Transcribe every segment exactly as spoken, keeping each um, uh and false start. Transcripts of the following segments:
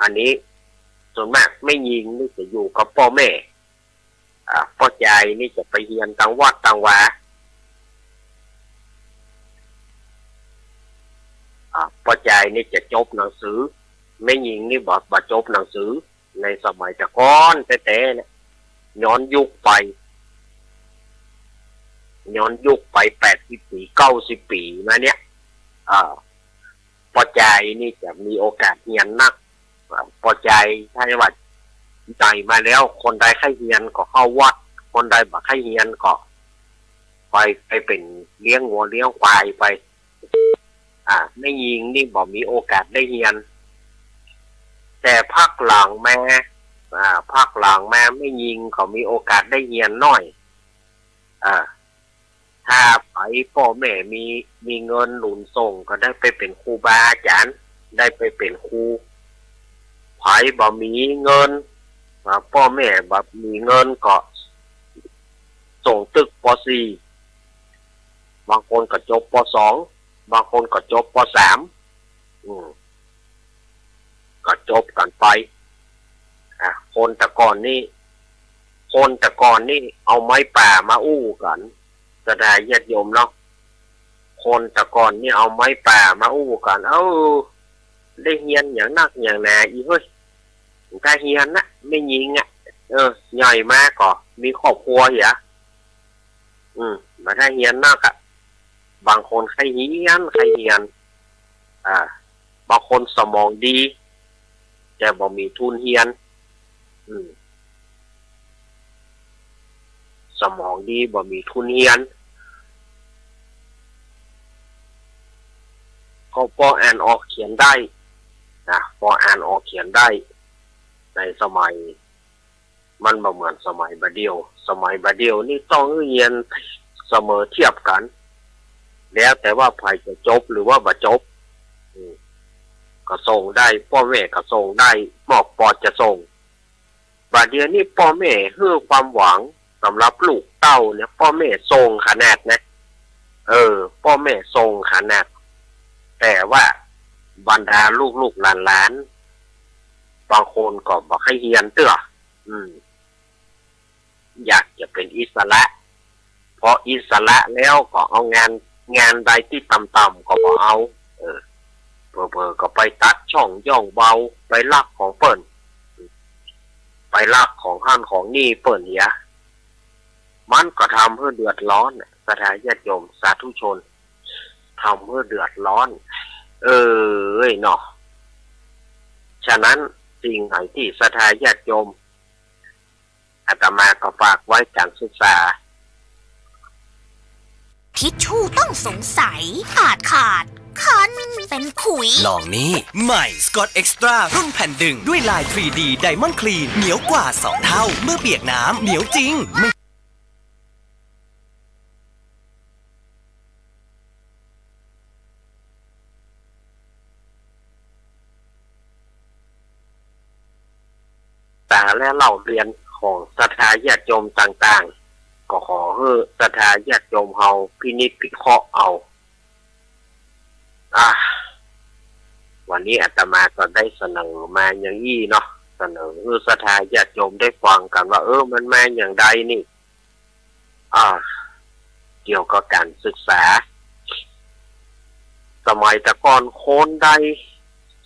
อันนี้ส่วนมากแม่ญิงนี่จะอยู่กับป้อแม่ อ่า ป้อจายนี่จะไปเฮียนตางวัดตางวา อ่า ป้อจายนี่จะจบหนังสือ แม่ญิงนี่บ่ บ่จบหนังสือ ในสมัยแต่ก่อนแต๊ๆ เนี่ย ย้อนยุคไป ย้อนยุคไปแปดสิบปี๋ เก้าสิบปี๋มาเนี่ย อ่า ป้อจายนี่จะมีโอกาสเฮียนนัก อ่า ป้อจายถ้าว่าใหญ่มาแล้ว คนใดใค่เฮียนก็เข้าวัด คนใดบ่ใค่เฮียนก็ไป ไปเป๋นเลี้ยงงัวเลี้ยงควายไป อ่า แม่ญิงนี่บ่มีโอกาสได้เฮียน แต่พักหลังมา อ่า พักหลังมาแม่ญิงก็มีโอกาสได้เฮียนหน้อย อ่า ถ้าใผป้อแม่มี มีเงินหนุนส่งก็ได้ไปเป๋นครูบาอาจ๋ารย์ ได้ไปเป๋นครู ใผบ่มีเงิน อ่า ป้อแม่บ่มีเงินก็ส่งตึก ป.สี่ บางคนก็จบ ป.สอง บางคนก็จบ ป.สาม อืม ก็จบกั๋นไป อ่ะ คนแต่ก่อนนี่ คนแต่ก่อนนี่เอาไม้ป่ามาอู้กั๋น ศรัทธาญาติโยมเนาะ คนแต่ก่อนนี่เอาไม้ป่ามาอู้กั๋น เอ้า ได้เฮียนหยังนักหยังหนาอีเฮ้ย บ่ใค่เฮียนนะ แม่ญิงอะ เออ ใหญ่มาก็มีครอบครัวเหีย อืม บ่ใค่เฮียนนักอะ บางคนใค่เฮียน ใค่เฮียน อ่า บางคนสมองดี แต่บ่มีทุนเฮียน อืม สมองดีบ่มีทุนเฮียน ก็ปออ่านออกเขียนได้ นะ ปออ่านออกเขียนได้ ในสมัย มันบ่เหมือนสมัยบ่าเดี่ยว สมัยบ่าเดี่ยวนี่ต้องเฮียนเสมอเทียบกั๋น แล้วแต่ว่าใผจะจบหรือว่าบ่จบ อืม ก็ส่งได้ ป้อแม่ก็ส่งได้ มอกปอจะส่ง บ่าเดี่ยวนี้ป้อแม่หื้อความหวังสำหรับลูกเต้าเนี่ย ป้อแม่ส่งขนาดนะ เออ ป้อแม่ส่งขนาด แต่ว่าบรรดาลูกๆหลานๆ บางคนก็บ่ใค่เฮียนเตื้อ อืม อยากจะเป๋นอิสระ พออิสระแล้วก็เอางาน งานใดตี้ต่ำๆ ก็บ่เอา เออ เผลอๆ ก็ไปตัดช่องย่องเบา ไปลักของเปิ้น ไปลักของหั้นของนี่เปิ้นเหีย มันก็ทำหื้อเดือดร้อนน่ะ ศรัทธาญาติโยมสาธุชน ทำหื้อเดือดร้อน เอ้ยเนาะ ฉะนั้นสิ่งไหนตี้ศรัทธาญาติโยม อาตมาก็ฝากไว้ก๋านศึกษา ทิชชู่ต้องสงสัย อาจขาด คันเป็นขุย ลองนี่ ใหม่ Scotch Extra รุ่นแผ่นดึง ด้วยลาย ทรีดี Diamond Clean เหนียวกว่าสองเท่า เมื่อเปียกน้ำ เหนียวจริง ไม่ ตาและเล่าเรียนของศรัทธาญาติโยมต่างๆ ก็ขอหื้อศรัทธาญาติโยมเฮาพินิจพิเคราะห์เอา อ่า วันนี้อาตมาก็ได้เสนอมาอย่างอี้เนาะ เสนอหื้อศรัทธาญาติโยมได้ฟังกั๋นว่า เออ มันมาอย่างใดนี่ อ่า เกี่ยวกับก๋านศึกษา สมัยแต่ก่อนคนใด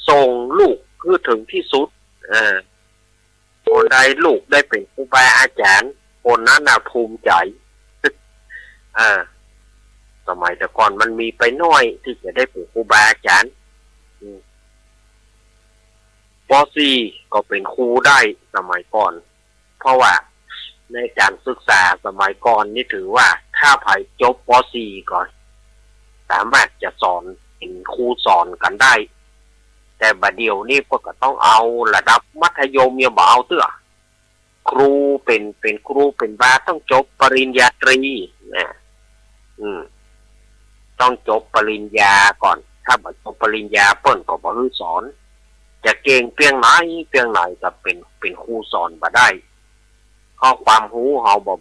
ส่งลูกหื้อเถิงตี้สุด เออ คนใดลูกได้เป๋นครูบาอาจ๋ารย์ คนนั้นน่ะภูมิใจ๋ เออ สมัยแต่ก่อนมันมีไปน้อยตี้จะได้เป๋นครูบาอาจ๋ารย์ อืม ป.สี่ ก็เป๋นครูได้สมัยก่อน เพราะว่าในก๋านศึกษาสมัยก่อนนี่ถือว่าถ้าใผจบ ป.สี่ ก็สามารถจะสอน เป๋นครูสอนกั๋นได้ แต่บ่าเดี่ยวนี้เปิ้นก็ต้องเอาระดับมัธยมยังบ่เอาเตื้อ ครูเป๋น เป๋นครูเป๋นบาต้องจบปริญญาตรีนะ อืม ต้องจบปริญญาก่อน ถ้าบ่จบปริญญาเปิ้นก็บ่หื้อสอน จะเก่งเปียงไหนเปียงไหนก็เป๋น เป๋นครูสอนบ่ได้ เพราะความฮู้เฮาบ่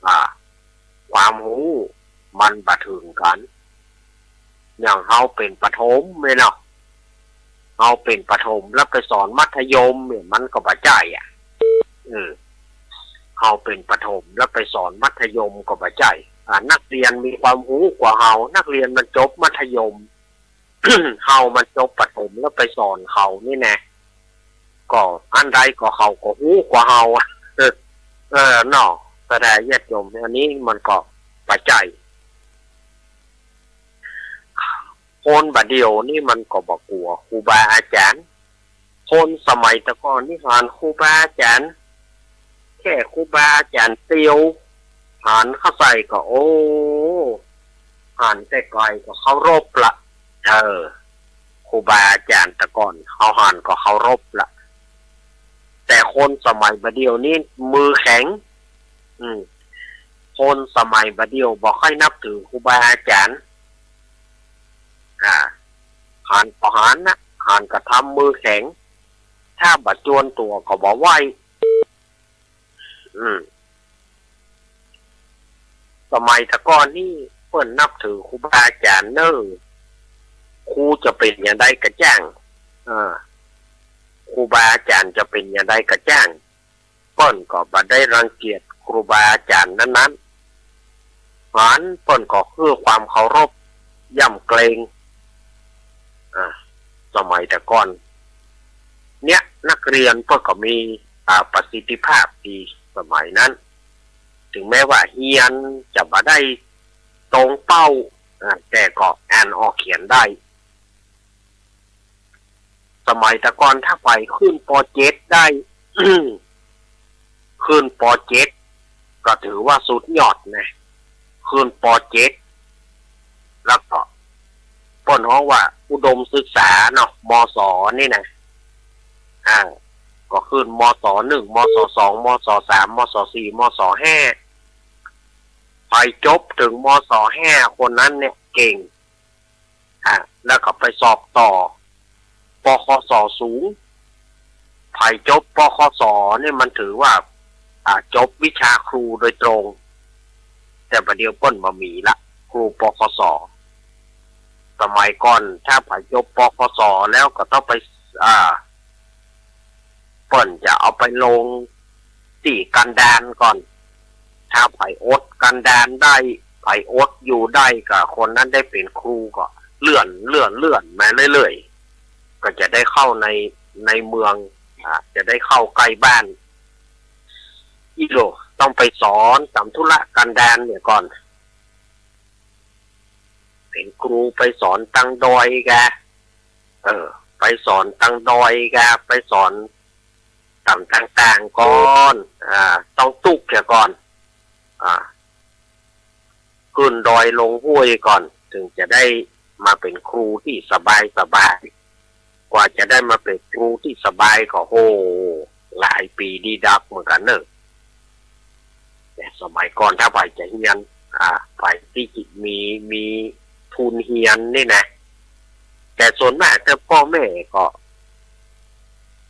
อ่า ความฮู้มันบ่เถิงกั๋น อย่างเฮาเป๋นประถมแม่นเนาะ เฮาเป๋นประถมแล้วไปสอนมัธยมเนี่ยมันก็บ่ใจ้อะ เออ เฮาเป๋นประถมแล้วไปสอนมัธยมก็บ่ใจ้ อ่า นักเรียนมีความฮู้กว่าเฮา นักเรียนมันจบมัธยม เฮามันจบประถมแล้วไปสอนเขานี่แน่ ก็อันใดก็เขาก็ฮู้กว่าเฮาอะ เออ เนาะ ศรัทธาญาติโยม อันนี้มันก็บ่ใจ้ คนบ่าเดี่ยวนี่มันก็บ่กั๋วครูบาอาจ๋ารย์ คนสมัยแต่ก่อนนี่หันครูบาอาจ๋ารย์ แค่ครูบาอาจ๋ารย์เตียว หันเข้าใส่ก็ โอ้ หันแต่ไก๋ก็เคารพละ เออ ครูบาอาจ๋ารย์แต่ก่อนเฮาหันก็เคารพละ แต่คนสมัยบ่าเดี่ยวนี่มือแข็ง อืม คนสมัยบ่าเดี่ยวบ่ค่อยนับถือครูบาอาจ๋ารย์ อ่า หันก็หันนะ หันก็ทำมือแข็ง ถ้าบ่จวนตั๋วก็บ่ไหว้ อืม สมัยแต่ก่อนนี่เปิ้นนับถือครูบาอาจ๋ารย์เน่อ ครูจะเป๋นอย่างใดก็จ้าง อ่า ครูบาอาจ๋ารย์จะเป๋นอย่างใดก็จ้าง เปิ้นก็บ่ได้รังเกียจครูบาอาจ๋ารย์นั้นๆ หันเปิ้นก็หื้อความเคารพยำเกรง อ่า สมัยแต่ก่อน เนี่ย นักเรียนเปิ้นก็มี อ่า ประสิทธิภาพดีสมัยนั้น ถึงแม้ว่าเฮียนจะบ่ได้ตรงเป้า อ่า แต่ก็อ่านออกเขียนได้ สมัยแต่ก่อนถ้าใผขึ้น ป.เจ็ด ได้ ขึ้น ป.เจ็ด ก็ถือว่าสุดยอดนะ ขึ้น ป.เจ็ด แล้วก็เปิ้นฮ้องว่าอุดมศึกษาเนาะ ม.ส. นี่นะ อ่า ก็ขึ้น ม.ส. หนึ่ง ม.ส. สอง ม.ส. สาม ม.ส. สี่ ม.ส. ห้า ใผจบเถิง ม.ส. ห้า คนนั้นเนี่ยเก่ง อ่ะ แล้วก็ไปสอบต่อ ป.ค.ส. สูง ใผจบ ป.ค.ส. นี่มันถือว่า อ่า จบวิชาครูโดยตรง แต่บ่าเดี่ยวเปิ้นบ่มีละ ครู ป.ค.ส. สมัยก่อนถ้าใผจบ ป.ค.ส. แล้วก็ต้องไป อ่า เปิ้นจะเอาไปลงตี้กันดารก่อน ถ้าใผอดกันดารได้ ใผอดอยู่ได้ก็คนนั้นได้เป๋นครู ก็เลื่อน เลื่อน เลื่อนมาเรื่อยๆ ก็จะได้เข้าใน ในเมือง อ่า จะได้เข้าใก้บ้าน อี้โหล่ ต้องไปสอนต๋ามธุระกันดารเนี่ยก่อน เป๋นครูไปสอนตางดอยกา เออ ไปสอนตางดอยกา ไปสอนต๋ามต่างๆ ก่อน อ่า ต้องตุ๊กเสียก่อน อ่า ขึ้นดอยลงห้วยก่อน เถิงจะได้มาเป๋นครูตี้สบายๆ กว่าจะได้มาเป๋นครูตี้สบายก็ โห หลายปี๋ดีดักเหมือนกั๋นเน่อ แต่สมัยก่อนถ้าใผจะเฮียน อ่า ใผตี้มี มีทุนเฮียนนี่นะ แต่ส่วนมากถ้าป้อแม่ก็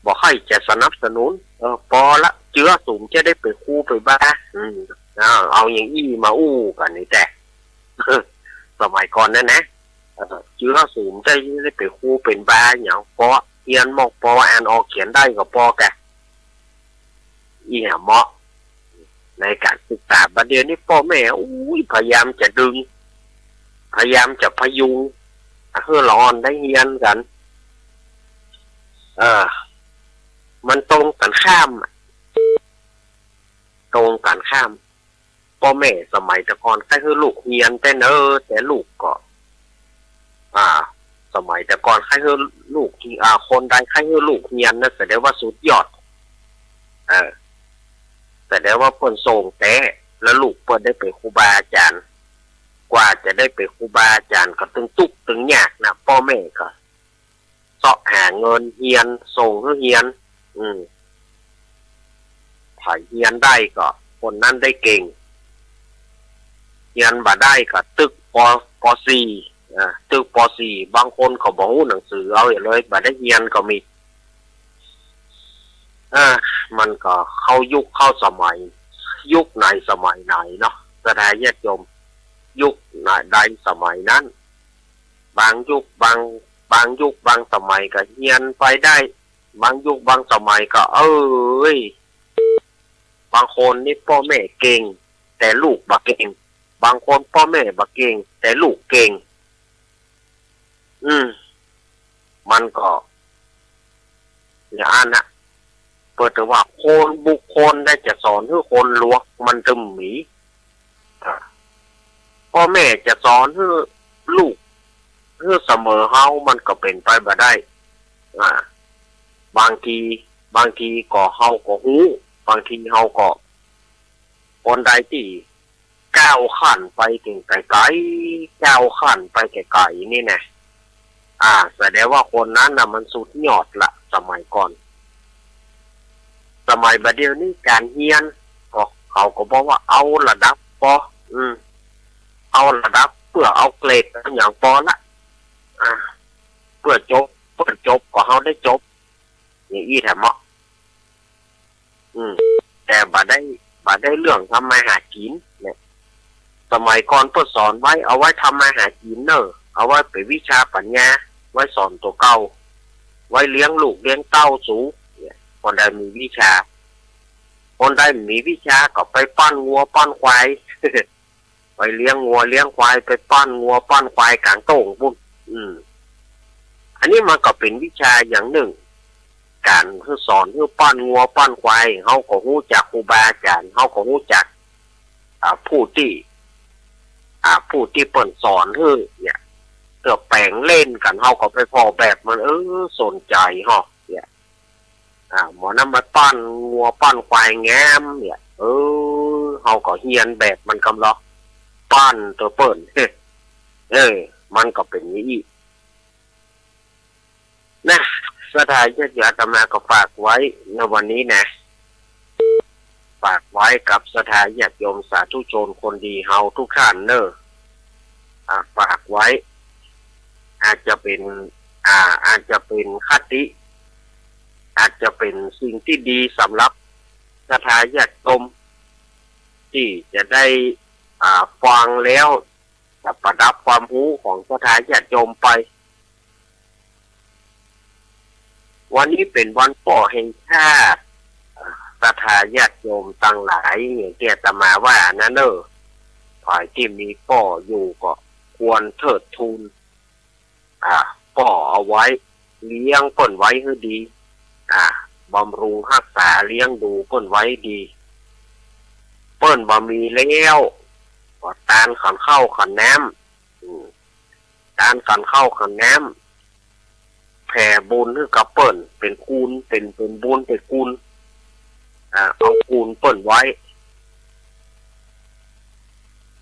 บ่ค่อยจะสนับสนุน เออ ปอละ เจื้อสุมจะได้เป๋นครูเป๋นบา อืม อ่า เอาอย่างอี้มาอู้กั๋นนี่แต๊ สมัยก่อนนั้นนะ เออ เจื้อสุมจะได้เป๋นครูเป๋นบาหยัง ปอเฮียนมอกปออ่านออกเขียนได้ก็ปอกะ อี้หาเหมาะ ในก๋านศึกษา บ่าเดี่ยวนี้ป้อแม่ อุ๊ย พยายามจะดึง พยายามจะพยุง หื้อละอ่อนได้เฮียนกั๋น เออ มันตรงกั๋นข้าม ตรงกั๋นข้าม ป้อแม่สมัยแต่ก่อนใค่หื้อลูกเฮียนแต๊เน่อ แต่ลูกก็ อ่า สมัยแต่ก่อนใค่หื้อลูก อ่า คนใดใค่หื้อลูกเฮียนนะ แสดงว่าสุดยอด เออ แสดงว่าเปิ้นส่งแต๊ แล้วลูกเปิ้นได้เป๋นครูบาอาจ๋ารย์ กว่าจะได้เป๋นครูบาอาจ๋ารย์ก็ตึงตุ๊กตึงยากนะ ป้อแม่ก็ เซาะหาเงินเฮียน ส่งหื้อเฮียน อืม ใผเฮียนได้ก็คนนั้นได้เก่ง เฮียนบ่ได้ก็ตึก ป.สี่ อ่า ตึก ป.สี่ บางคนก็บ่ฮู้หนังสือเอาเลย บ่ได้เฮียนก็มี เออ มันก็เข้ายุคเข้าสมัย ยุคไหนสมัยไหนเนาะ ศรัทธาญาติโยม ยุคไหนใดสมัยนั้น บางยุคบาง บางยุคบางสมัยก็เฮียนไปได้ บางยุคบางสมัยก็ เอ้ย บางคนนี่ป้อแม่เก่ง แต่ลูกบ่เก่ง บางคนป้อแม่บ่เก่ง แต่ลูกเก่ง อืม มันก็ อย่างอั้นนะ เปิ้นว่าคนบุคคลได้จะสอนหื้อคนหลวกมันตึงมี อ่า ป้อแม่จะสอนหื้อลูก หื้อเสมอเฮา มันก็เป๋นไปบ่ได้ อ่า บางที บางทีก็เฮาก็ฮู้ บางทีเฮาก็ คนใดตี้ก้าวขั้นไปเถิงไก๋ๆ ก้าวขั้นไปไก๋ๆ นี่นะ อ่า แสดงว่าคนนั้นน่ะมันสุดยอดละ สมัยก่อน สมัยบ่าเดี่ยวนี้ก๋านเฮียน ก็เขาก็บอกว่าเอาระดับปอ อืม เอาระดับเปื้อเอาเกรดอะหยังปอละ อ่า เปื้อจบ เปื้อจบก็เฮาได้จบ อย่างอี้แถมเนาะ อืม แต่บ่ได้ บ่ได้เรื่องทำมาหากิ๋นเนี่ย สมัยก่อนเปิ้นสอนไว้ เอาไว้ทำมาหากิ๋นเน่อ เอาไว้เป๋นวิชาปัญญา ไว้สอนตั๋วเก่า ไว้เลี้ยงลูกเลี้ยงเต้าสู เนี่ย คนใดมีวิชา คนใดบ่มีวิชาก็ไปป้อนงัวป้อนควาย ไปเลี้ยงงัวเลี้ยงควาย ไปป้อนงัวป้อนควายก๋างโต้งปู้น อืม อันนี้มันก็เป๋นวิชาอย่างนึ่ง ก๋านหื้อสอนหื้อป้อนงัวป้อนควาย เฮาก็ฮู้จักครูบาอาจ๋ารย์ เฮาก็ฮู้จัก อ่า ผู้ตี้ อ่า ผู้ตี้เปิ้นสอนหื้อเนี่ย เตื้อแป๋งเล่นกั๋น เฮาก็ไปผ่อแบบมัน เออ สนใจ๋ฮอ เนี่ย อ่า หมอนั้นมาป้อนงัวป้อนควายงามเนี่ย เออ เฮาก็เฮียนแบบมันกำลอ ป้อนตั๋วเปิ้น เออ มันก็เป๋นอย่างอี้นะ ศรัทธาญาติโยม อาตมาก็ฝากไว้ในวันนี้นะ ฝากไว้กับศรัทธาญาติโยมสาธุชนคนดีเฮาทุกท่านเน่อ อ่า ฝากไว้ อาจจะเป๋น อ่า อาจจะเป๋นคติ อาจจะเป๋นสิ่งตี้ดีสำหรับศรัทธาญาติโยม ตี้จะได้ อ่า ฟังแล้วจะประดับความฮู้ของศรัทธาญาติโยมไป วันนี้เป๋นวันป้อแห่งชาติ ศรัทธาญาติโยมตังหลาย อย่างตี้อาตมาว่านั้นเน่อ ฝ่ายตี้มีป้ออยู่ก็ควรเทิดทูน อ่า ป้อเอาไว้ เลี้ยงเปิ้นไว้หื้อดี อ่า บำรุงฮักษาเลี้ยงดูเปิ้นไว้ดี เปิ้นบ่มีแล้ว ก็ตานขันข้าวขันน้ำ อืม ตานขันข้าวขันน้ำ แผ่บุญหื้อกับเปิ้น เป๋นกูล เป๋น เป๋นบุญ เป๋นกูล อ่า เอากูลเปิ้นไว้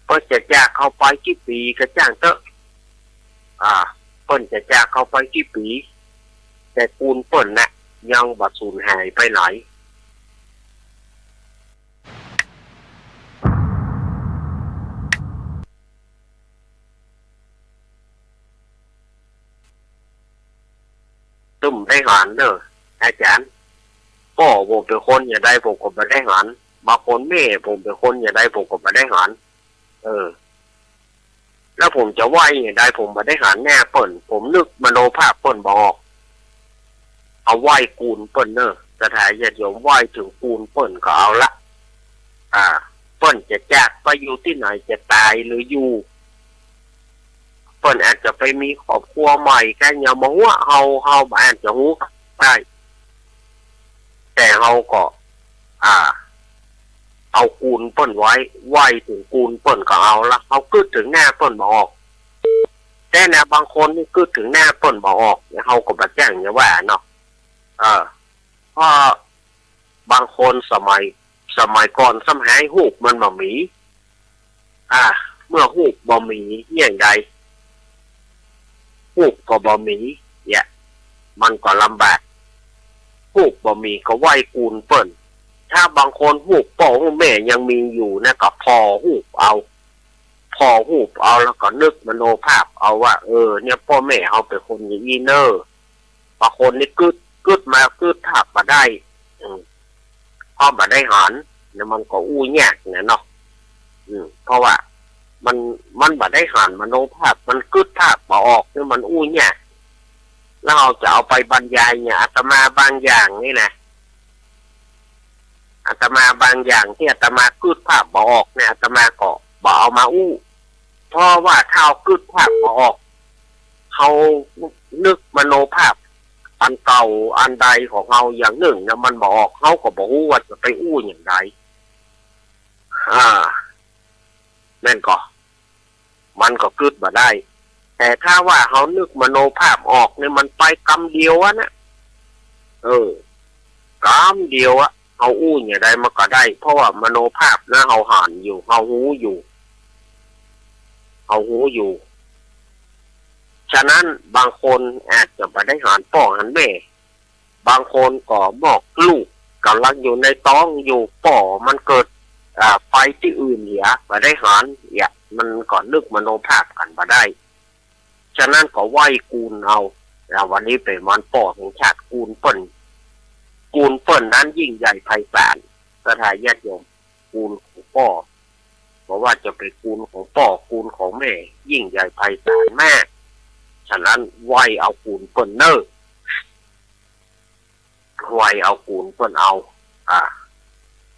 เปิ้นจะจากเฮาไปกี่ปี๋ก็จ้างเต๊อะ อ่า เปิ้นจะจากเฮาไปกี่ปี๋ แต่กูลเปิ้นน่ะ ยังบ่สูญหายไปไหน ตึงได้หันเน่อ อาจ๋ารย์ ป้อผมเป๋นคนอย่างใดผมก็บ่ได้หัน บางคนแม่ผมเป๋นคนอย่างใดผมก็บ่ได้หัน เออ แล้วผมจะไหว้อย่างใดผมบ่ได้หันหน้าเปิ้น ผมนึกมโนภาพเปิ้นบ่ออก เอาไหว้กูลเปิ้นเน่อ ศรัทธาญาติโยม ไหว้เถิงกูลเปิ้นก็เอาละ อ่า เปิ้นจะจากไปอยู่ตี้ไหน จะต๋ายหรืออยู่ เปิ้นอาจจะไปมีครอบครัวใหม่กั๋น อย่ามาหัวเฮา เฮาบ่อาจจะฮู้ได้ แต่เฮาก็ อ่า เอากูลเปิ้นไว้ ไหว้เถิงกูลเปิ้นก็เอาละ เฮากึ๊ดเถิงหน้าเปิ้นบ่ออก แต่นะ บางคนนี่กึ๊ดเถิงหน้าเปิ้นบ่ออก เฮาก็บ่จ้างอย่าว่าเนาะ เออ เพราะบางคนสมัย สมัยก่อนซ้ำหายฮูปมันบ่มี อ่า เมื่อฮูปบ่มีเยียะใด ฮูปก็บ่มี เนี่ย มันก็ลำบาก ฮูปบ่มีก็ไหว้กูลเปิ้น ถ้าบางคนฮูปป้อฮูปแม่ยังมีอยู่นะ ก็ผ่อฮูปเอา ผ่อฮูปเอาแล้วก็นึกมโนภาพเอาว่า เออ เนี่ย ป้อแม่เฮาเป๋นคนอย่างอี้เน่อ บางคนนี่กึ๊ด กึ๊ดมากึ๊ดภาพบ่ได้ อืม เพราะบ่ได้หัน เนี่ย มันก็อู้ยากนะเนาะ อืม เพราะว่ามัน มันบ่ได้หันมโนภาพ มันกึ๊ดภาพบ่ออก เนี่ย มันอู้ยาก แล้วเฮาจะเอาไปบรรยายเนี่ย อาตมาบางอย่างนี่นะ อาตมาบางอย่างตี้อาตมากึ๊ดภาพบ่ออกเนี่ย อาตมาก็บ่เอามาอู้ เพราะว่าถ้าเฮากึ๊ดภาพบ่ออก เฮานึกมโนภาพอันเก่าอันใดของเฮาอย่างนึ่งนะ มันบ่ออก เฮาก็บ่ฮู้ว่าจะไปอู้อย่างใด อ่า แม่นก่อ มันก็กึ๊ดบ่ได้ แต่ถ้าว่าเฮานึกมโนภาพออกนี่ มันไปกำเดียวอะนะ เออ กำเดียวอะ เฮาอู้อย่างใดมันก็ได้ เพราะว่ามโนภาพนะ เฮาหันอยู่ เฮาฮู้อยู่ เฮาฮู้อยู่ ฉะนั้นบางคนอาจจะบ่ได้หันป้อหันแม่ บางคนก็บอกลูกก่ำลังอยู่ในต๊องอยู่ ป้อมันเกิด อ่า ไปตี้อื่นเหีย บ่ได้หันเหีย มันก็นึกมโนภาพกั๋นบ่ได้ ฉะนั้นก็ไหว้กูลเอา อ่า วันนี้เป๋นวันป้อแห่งชาติ กูลเปิ้น กูลเปิ้นนั้นยิ่งใหญ่ไพศาล ศรัทธาญาติโยม กูลของป้อ บ่ว่าจะเป๋นกูลของป้อ กูลของแม่ ยิ่งใหญ่ไพศาลมาก ฉะนั้นไหว้เอากูลเปิ้นเน่อ ไหว้เอากูลเปิ้นเอา อ่า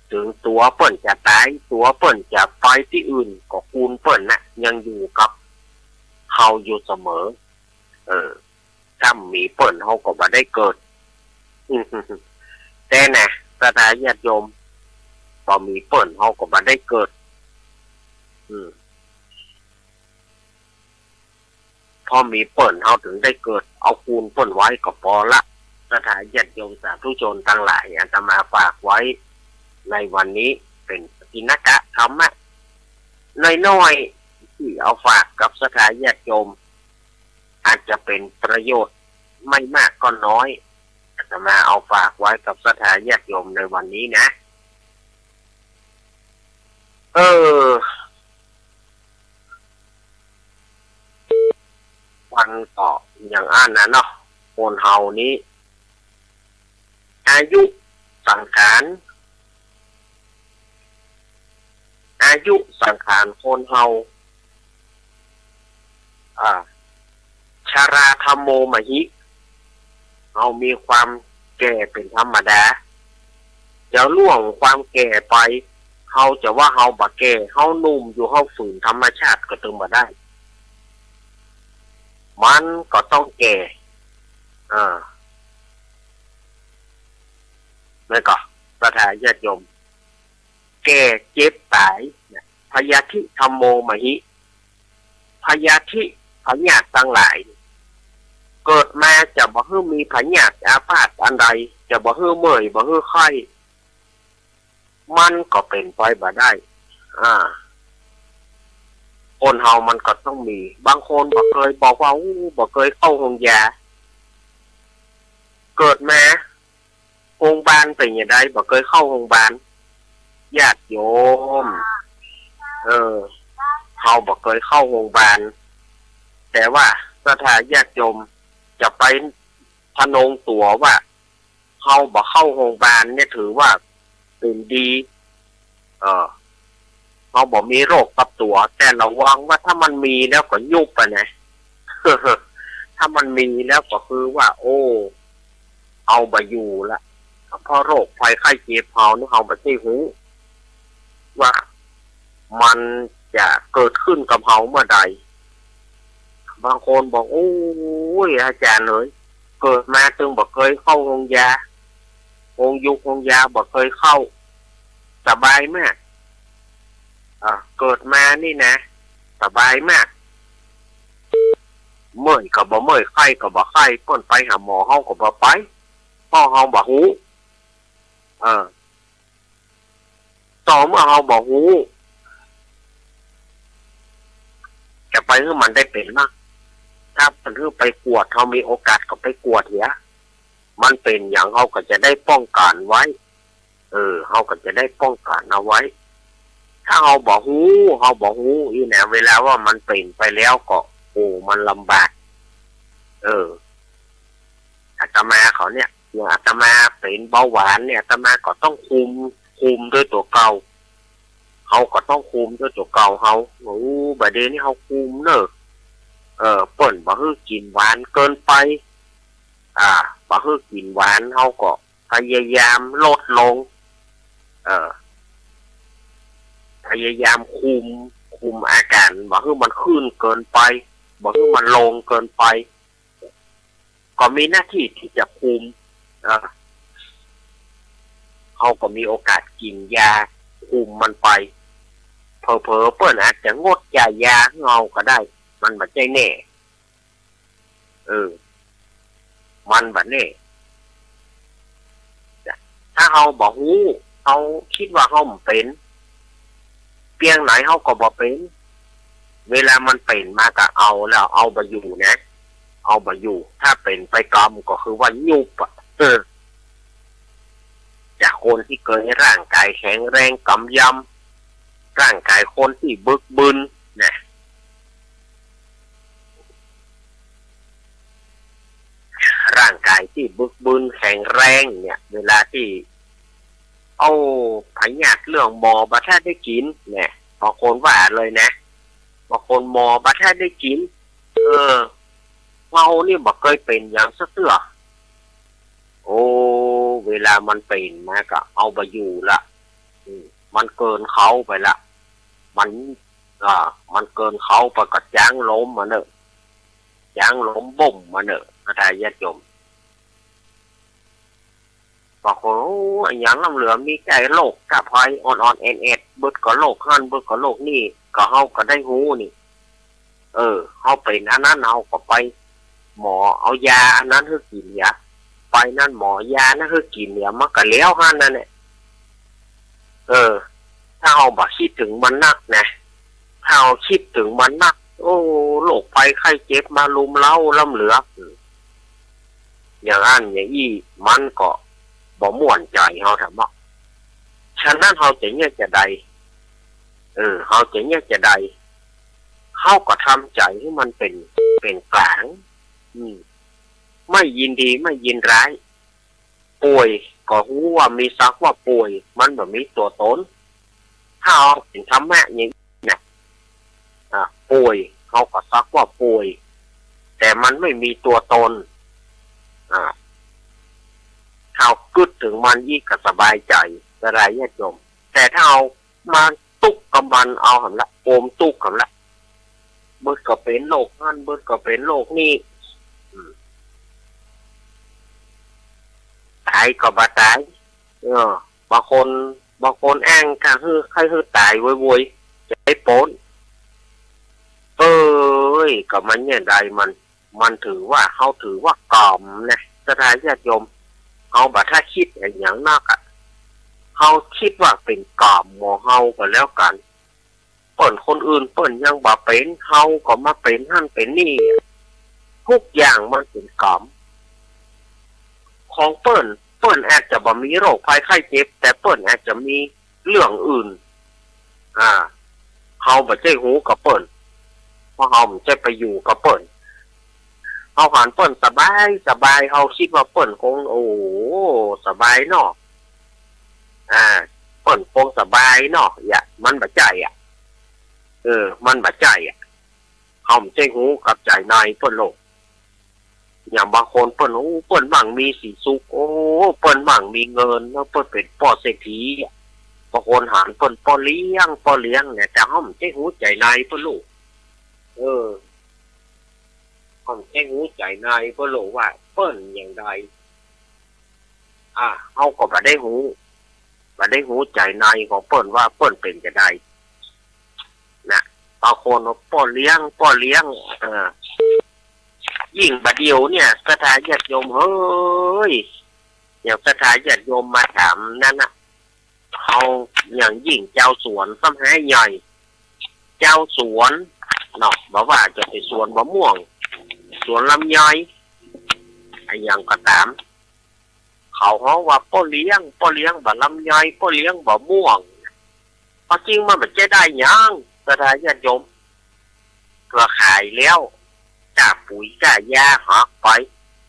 เถิงตั๋วเปิ้นจะต๋าย ตั๋วเปิ้นจะไปตี้อื่น ก็กูลเปิ้นนะยังอยู่กับเฮาอยู่เสมอ เออ ถ้าบ่มีเปิ้นเฮาก็บ่ได้เกิด แต๊นะ ศรัทธาญาติโยม บ่มีเปิ้นเฮาก็บ่ได้เกิด อืม เพราะมีเปิ้นเฮาเถิงได้เกิด เอากูลเปิ้นไว้ก็ปอละ ศรัทธาญาติโยมสาธุชนตังหลาย อาตมาฝากไว้ในวันนี้เป๋นกิณกะธรรมะน้อยๆ ตี้เอาฝากกับศรัทธาญาติโยม อาจจะเป๋นประโยชน์ไม่มากก็น้อย อาตมาเอาฝากไว้กับศรัทธาญาติโยมในวันนี้นะ เออ วันก็อย่างอั้นนะเนาะ คนเฮานี้ อายุสังขาร อายุสังขารคนเฮา อ่า ชราธัมโมมหิ เฮามีความแก่เป๋นธรรมดา จะล่วงความแก่ไป เฮาจะว่าเฮาบ่แก่ เฮาหนุ่มอยู่ เฮาฝืนธรรมชาติก็ตึงบ่ได้ มันก็ต้องแก่ อ่า แม่นก่อ ศรัทธาญาติโยม แก่เจ็บต๋ายเนี่ย พยาธิธัมโมมหิ พยาธิพยาธิตังหลาย เกิดมาจะบ่หื้อมีพยาธิอาพาธอันใด จะบ่หื้อเมื่อย บ่หื้อไข้ มันก็เป๋นไปบ่ได้ อ่า คนเฮามันก็ต้องมี บางคนบ่เกยบอกว่า อู้ บ่เกยเข้าโฮงยา เกิดมา โฮงบาลเป๋นจะใด บ่เกยเข้าโฮงบาล ญาติโยม เออ เฮาบ่เกยเข้าโฮงบาล แต่ว่าศรัทธาญาติโยมจะไปทะนงตั๋วว่า เฮาบ่เข้าโฮงบาลเนี่ยถือว่าเป๋นดี เออ เฮาบ่มีโรคกับตั๋ว แต่ระวังว่าถ้ามันมีแล้วก็ยุบอะนะ ถ้ามันมีแล้วก็คือว่า โอ้ เอาบ่อยู่ละ เพราะโรคภัยไข้เจ็บเฮานี่เฮาบ่ใจ้ฮู้ ว่ามันจะเกิดขึ้นกับเฮาเมื่อใด บางคนบอก โอ้ย อาจ๋ารย์เอ๋ย เกิดมาตึงบ่เกยเข้าโฮงยา โฮงยูกโฮงยาบ่เกยเข้า สบายมาก อ่า เกิดมานี่นะ สบายมาก เมื่อยก็บ่เมื่อย ไข้ก็บ่ไข้ เปิ้นไปหาหมอ เฮาก็บ่ไป เพราะเฮาบ่ฮู้ เออ ต่อเมื่อเฮาบ่ฮู้ จะไปหื้อมันได้เป๋นล่ะ ถ้าเปิ้นหื้อไปกวด เฮามีโอกาสก็ไปกวดเหีย มันเป๋นหยัง เฮาก็จะได้ป้องกันไว้ เออ เฮาก็จะได้ป้องกันเอาไว้ ถ้าเฮาบ่ฮู้ เฮาบ่ฮู้อี้นะ เวลาว่ามันเป๋นไปแล้วก็ โอ้ มันลำบาก เออ อาตมาเขาเนี่ย อย่างอาตมาเป๋นเบาหวานเนี่ย อาตมาก็ต้องคุม คุมด้วยตั๋วเก่า เฮาก็ต้องคุมด้วยตั๋วเก่าเฮา โอ้ บ่าเดี่ยวนี้เฮาคุมเน่อ เออ เปิ้นบ่หื้อกิ๋นหวานเกินไป อ่า บ่หื้อกิ๋นหวาน เฮาก็พยายามลดลง เออ พยายามคุม คุมอาก๋าน บ่หื้อมันขึ้นเกินไป บ่หื้อมันลงเกินไป ก็มีหน้าตี้ตี้จะคุม เออ เฮาก็มีโอกาสกิ๋นยาคุมมันไป เผลอๆ เปิ้นอาจจะงดจ่ายยาหื้อเฮาก็ได้ มันบ่ใจ้แน่ เออ มันบ่แน่ ถ้าเฮาบ่ฮู้ เฮากึ๊ดว่าเฮาบ่เป๋น เปียงไหนเฮาก็บ่เป๋น เวลามันเป๋นมาก็เอาแล้ว เอาบ่อยู่นะ เอาบ่อยู่ ถ้าเป๋นไปกำก็คือว่ายุบอะ เออ จากคนตี้เกยร่างก๋ายแข็งแรงกำยำ ร่างก๋ายคนตี้บึกบึนนะ ร่างก๋ายตี้บึกบึนแข็งแรงเนี่ย เวลาตี้ เอ้า พยาธิเลือดหมอบ่ทันได้กิ๋นเนี่ย บางคนว่าเลยนะ บางคนหมอบ่ทันได้กิ๋น เออ เฮานี่บ่เกยเป๋นหยังสักเตื้อ โอ้ เวลามันเป๋นมาก็เอาบ่อยู่ละ อืม มันเกินเขาไปละ มัน อ่า มันเกินเขาไปก็จ๊างลมมาเน่อ จ๊างลมบ่มมาเน่อ ศรัทธาญาติโยม บางคน โอ้ อะหยังล้ำเหลือ มีแต่โรคกะพายอ่อนๆ แอดๆ เบิดก็โรคหั้น เบิดก็โรคนี่ ก็เฮาก็ได้ฮู้นี่ เออ เฮาเป๋นอันนั้น เฮาก็ไปหมอเอายาอันนั้นหื้อกิ๋นเหีย ไปนั้นหมอยานั้นหื้อกิ๋นเหีย มันก็แล้วหั้นนั่นแหละ เออ ถ้าเฮาบ่กึ๊ดเถิงมันนักนะ ถ้าเฮากึ๊ดเถิงมันนัก โอ้ โรคภัยไข้เจ็บมารุมเร้าล้ำเหลือ อืม อย่างอั้นอย่างอี้ มันก็บ่ม่วนใจ๋เฮาแท้เนาะ ฉะนั้นเฮาจะเยียะจาใด เออ เฮาจะเยียะจาใด เฮาก็ทำใจ๋หื้อมันเป๋น เป๋นก๋าง อืม ไม่ยินดีไม่ยินร้าย ป่วยก็ฮู้ว่ามีสักว่าป่วย มันบ่มีตั๋วตน ถ้าเอาเป๋นธรรมะอย่างนี้นะ อ่า ป่วย เฮาก็สักว่าป่วย แต่มันไม่มีตั๋วตน อ่า ถ้าเฮากึ๊ดเถิงมันอี้ก็สบายใจ๋ ศรัทธาญาติโยม แต่ถ้าเฮามาตุ๊กกับมัน เอาหั้นละ โกมตุ๊กหั้นละ เบิดก็เป๋นโรคหั้น เบิดก็เป๋นโรคนี่ อืม ต๋ายก็บ่ต๋าย เออ บางคน บางคนแอ่งกะหื้อ ใค่หื้อต๋ายโวยๆ จะได้ป๊น เอ้ย ก็มันเยียะใดมัน มันถือว่า เฮาถือว่ากรรมนะ ศรัทธาญาติโยม เฮาบ่ถ้ากึ๊ดอะหยังนักอะ เฮากึ๊ดว่าเป๋นกรรมของเฮาก็แล้วกั๋น เปิ้นคนอื่นเปิ้นยังบ่เป๋น เฮาก็มาเป๋นหั้นเป๋นนี่ ทุกอย่างมันเป๋นกรรมของเปิ้น เปิ้นอาจจะบ่มีโรคภัยไข้เจ็บ แต่เปิ้นอาจจะมีเรื่องอื่น อ่า เฮาบ่ใจ้ฮู้กับเปิ้น เพราะเฮาบ่ใจ้ไปอยู่กับเปิ้น เฮาหันเปิ้นสบายสบาย เฮากึ๊ดว่าเปิ้นคง โอ้โห สบายเนาะ อ่า เปิ้นคงสบายเนาะ เหีย มันบ่ใจ้อะ เออ มันบ่ใจ้อะ เฮาบ่ใจ้ฮู้กับใจ๋ในเปิ้นโลก อย่างบางคนเปิ้น โอ้ เปิ้นมั่งมีสีสุข โอ้ เปิ้นมั่งมีเงิน แล้วเปิ้นเป๋นป้อเศรษฐีอะ บางคนหันเปิ้นป้อเลี้ยง ป้อเลี้ยงเนี่ย แต่เฮาบ่ใจ้ฮู้ใจ๋ในเปิ้นโลก เออ เฮาบ่ใจ้ฮู้ใจ๋ในเปิ้นโลกว่าเปิ้นอย่างใด อ่า เฮาก็บ่ได้ฮู้ บ่ได้ฮู้ใจ๋ในของเปิ้นว่าเปิ้นเป๋นจะใด นะ บางคนว่าป้อเลี้ยง ป้อเลี้ยง เออ ยิ่งบ่าเดี่ยวเนี่ย ศรัทธาญาติโยม เฮ้ย อย่างศรัทธาญาติโยมมาถามนั้นนะ เฮาอย่างยิ่งจาวสวนซ้ำหายใหญ่ จาวสวนเนาะ บ่ว่าจะเป๋นสวนมะม่วง สวนลำไย อะหยังก็ต๋าม เขาฮ้องว่าป้อเลี้ยง ป้อเลี้ยงบ่าลำไย ป้อเลี้ยงบ่ามะม่วง ความจริงมันบ่ใจ้ได้หยัง ศรัทธาญาติโยม เปื้อขายแล้ว ก้าปุ๋ยก้ายาหักไป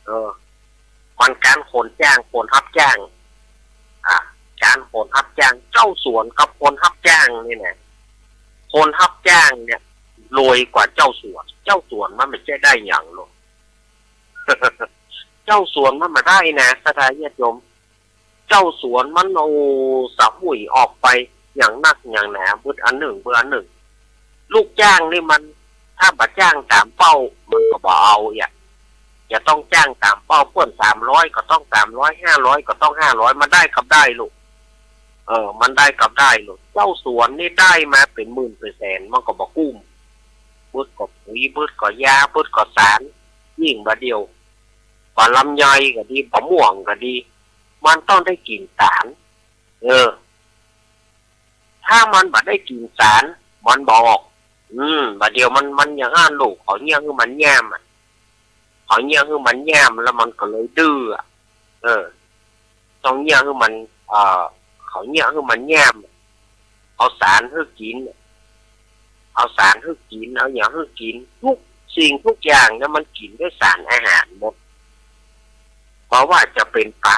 เออ มันก๋านคนจ้าง คนฮับจ้าง อ่า ก๋านคนฮับจ้าง จาวสวนกับคนฮับจ้างนี่นะ คนฮับจ้างเนี่ย รวยกว่าจาวสวน จาวสวนมันบ่ใจ้ได้หยังหรอก เจ้าสวนมันบ่ได้นะ ศรัทธาญาติโยม เจ้าสวนมันเอาสะหุยออกไปอย่างนักอย่างหนา เบิดอันนึ่ง เบิดอันนึ่ง ลูกจ้างนี่มัน ถ้าบ่จ้างต๋ามเป้า มันก็บ่เอาอะ จะต้องจ้างต๋ามเป้า เปิ้นสามร้อยก็ต้องสามร้อย ห้าร้อยก็ต้องห้าร้อย มันได้กับได้ลูก เออ มันได้กับได้ลูก เจ้าสวนนี่ได้มาเป๋นหมื่นเป๋นแสน มันก็บ่กุ้ม เบิดก็ปุ๋ย เบิดก็ยา เบิดก็สาร ยิ่งบ่าเดี่ยว บ่าลำไยก็ดี บ่าม่วงก็ดี มันต้องได้กิ๋นสาร เออ ถ้ามันบ่ได้กิ๋นสาร มันบ่ออก อืม บ่าเดี่ยวมัน มันอย่างนั้นลูก เขาเยียะหื้อมันย่ามอะ เขาเยียะหื้อมันย่าม แล้วมันก็เลยดื้ออะ เออ ต้องเยียะหื้อมัน เอ่อ เขาเยียะหื้อมันย่าม เอาสารหื้อกิ๋น เอาสารหื้อกิ๋น เอาหยังหื้อกิ๋น ทุกสิ่งทุกอย่างเนี่ยมันกิ๋นด้วยสารอาหารหมด บ่ว่าจะเป๋นป๋า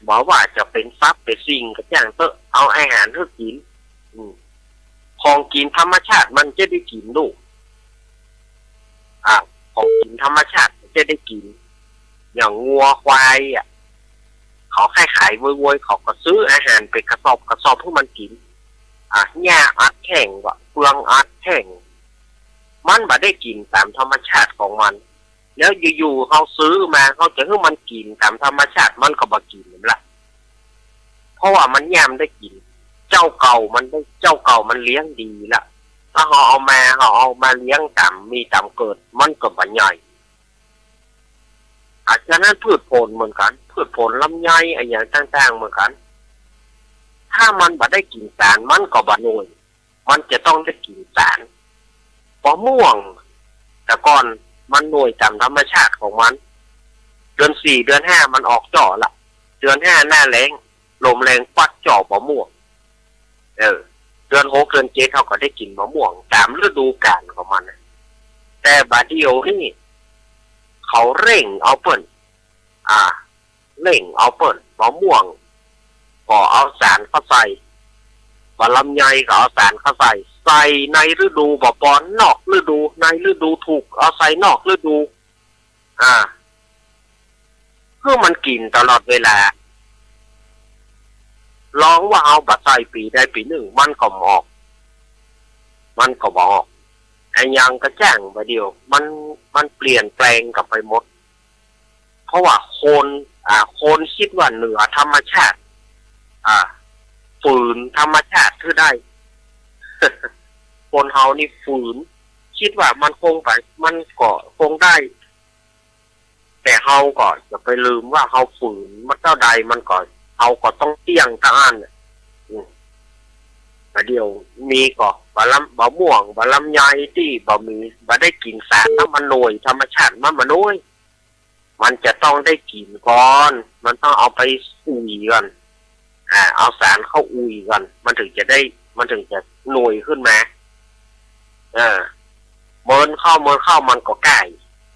บ่ว่าจะเป๋นสัตว์เป๋นสิ่งก็จ้างเต๊อะ เอาอาหารหื้อกิ๋น อืม ของกิ๋นธรรมชาติมันจะได้กิ๋นลูก อ่ะ ของกิ๋นธรรมชาติมันจะได้กิ๋น อย่างงัวควายอะ เขาขายขายโวยๆ เขาก็ซื้ออาหารเป๋นกระสอบกระสอบหื้อมันกิ๋น อ่ะ หญ้าอัดแท่งวะ เฟืองอัดแท่ง มันบ่ได้กิ๋นต๋ามธรรมชาติของมัน แล้วอยู่ๆ เฮาซื้อมา เฮาจะหื้อมันกิ๋นต๋ามธรรมชาติ มันก็บ่กิ๋นละ เพราะว่ามันย่ามได้กิ๋น เจ้าเก่ามันได้ เจ้าเก่ามันเลี้ยงดีละ ถ้าเฮาเอามา เฮาเอามาเลี้ยงต๋ามมีต๋ามเกิด มันก็บ่ใหญ่ อ่ะ ฉะนั้นพืชผลเหมือนกั๋น พืชผลลำไยอะหยังต่างๆ เหมือนกั๋น ถ้ามันบ่ได้กิ๋นสาร มันก็บ่หน่วย มันจะต้องได้กิ๋นสาร บ่าม่วง แต่ก่อนมันหน่วยต๋ามธรรมชาติของมัน เดือนสี่เดือนห้ามันออกจ้อละ เดือนห้าหน้าแล้ง ลมแรงปั๊ดจ้อบ่าม่วง เออ เดือนหกเดือนเจ็ดเฮาก็ได้กิ๋นบ่าม่วงต๋ามฤดูกาลของมันน่ะ แต่บ่าเดี่ยวนี้ เขาเร่งเอาเปิ้น อ่า เร่งเอาเปิ้น บ่าม่วงก็เอาสารเข้าใส่ บ่าลำไยก็เอาสารเข้าใส่ ใส่ในฤดูบ่ปอ นอกฤดู ในฤดูถูก เอาใส่นอกฤดู อ่า หื้อมันกิ๋นตลอดเวลา ลองว่าเฮาบ่ใส่ปี๋ใดปี๋นึ่ง มันก็บ่ออก มันก็บ่ออก อะหยังก็จ้าง บ่าเดี่ยว มัน มันเปลี่ยนแปลงกั๋นไปหมด เพราะว่าคน อ่า คนกึ๊ดว่าเหนือธรรมชาติ อ่า ฝืนธรรมชาติหื้อได้ คนเฮานี่ฝืน กึ๊ดว่ามันคงไป มันก็คงได้ แต่เฮาก็จะไปลืมว่าเฮาฝืนมาเต้าใดมันก็ เฮาก็ต้องเตี้ยงเต้าอั้นน่ะ อืม บ่าเดี่ยวมีก็บ่าลำ บ่าม่วง บ่าลำไยตี้บ่มี บ่ได้กิ๋นสาร แล้วมันหน่วย ธรรมชาติมันบ่หน่วย มันจะต้องได้กิ๋นก่อน มันต้องเอาไปอุ่ยก่อน อ่า เอาสารเข้าอุ่ยก่อน มันถึงจะได้ มันถึงจะหน่วยขึ้นมา เออ เมินเข้า เมินเข้า มันก็ก้าย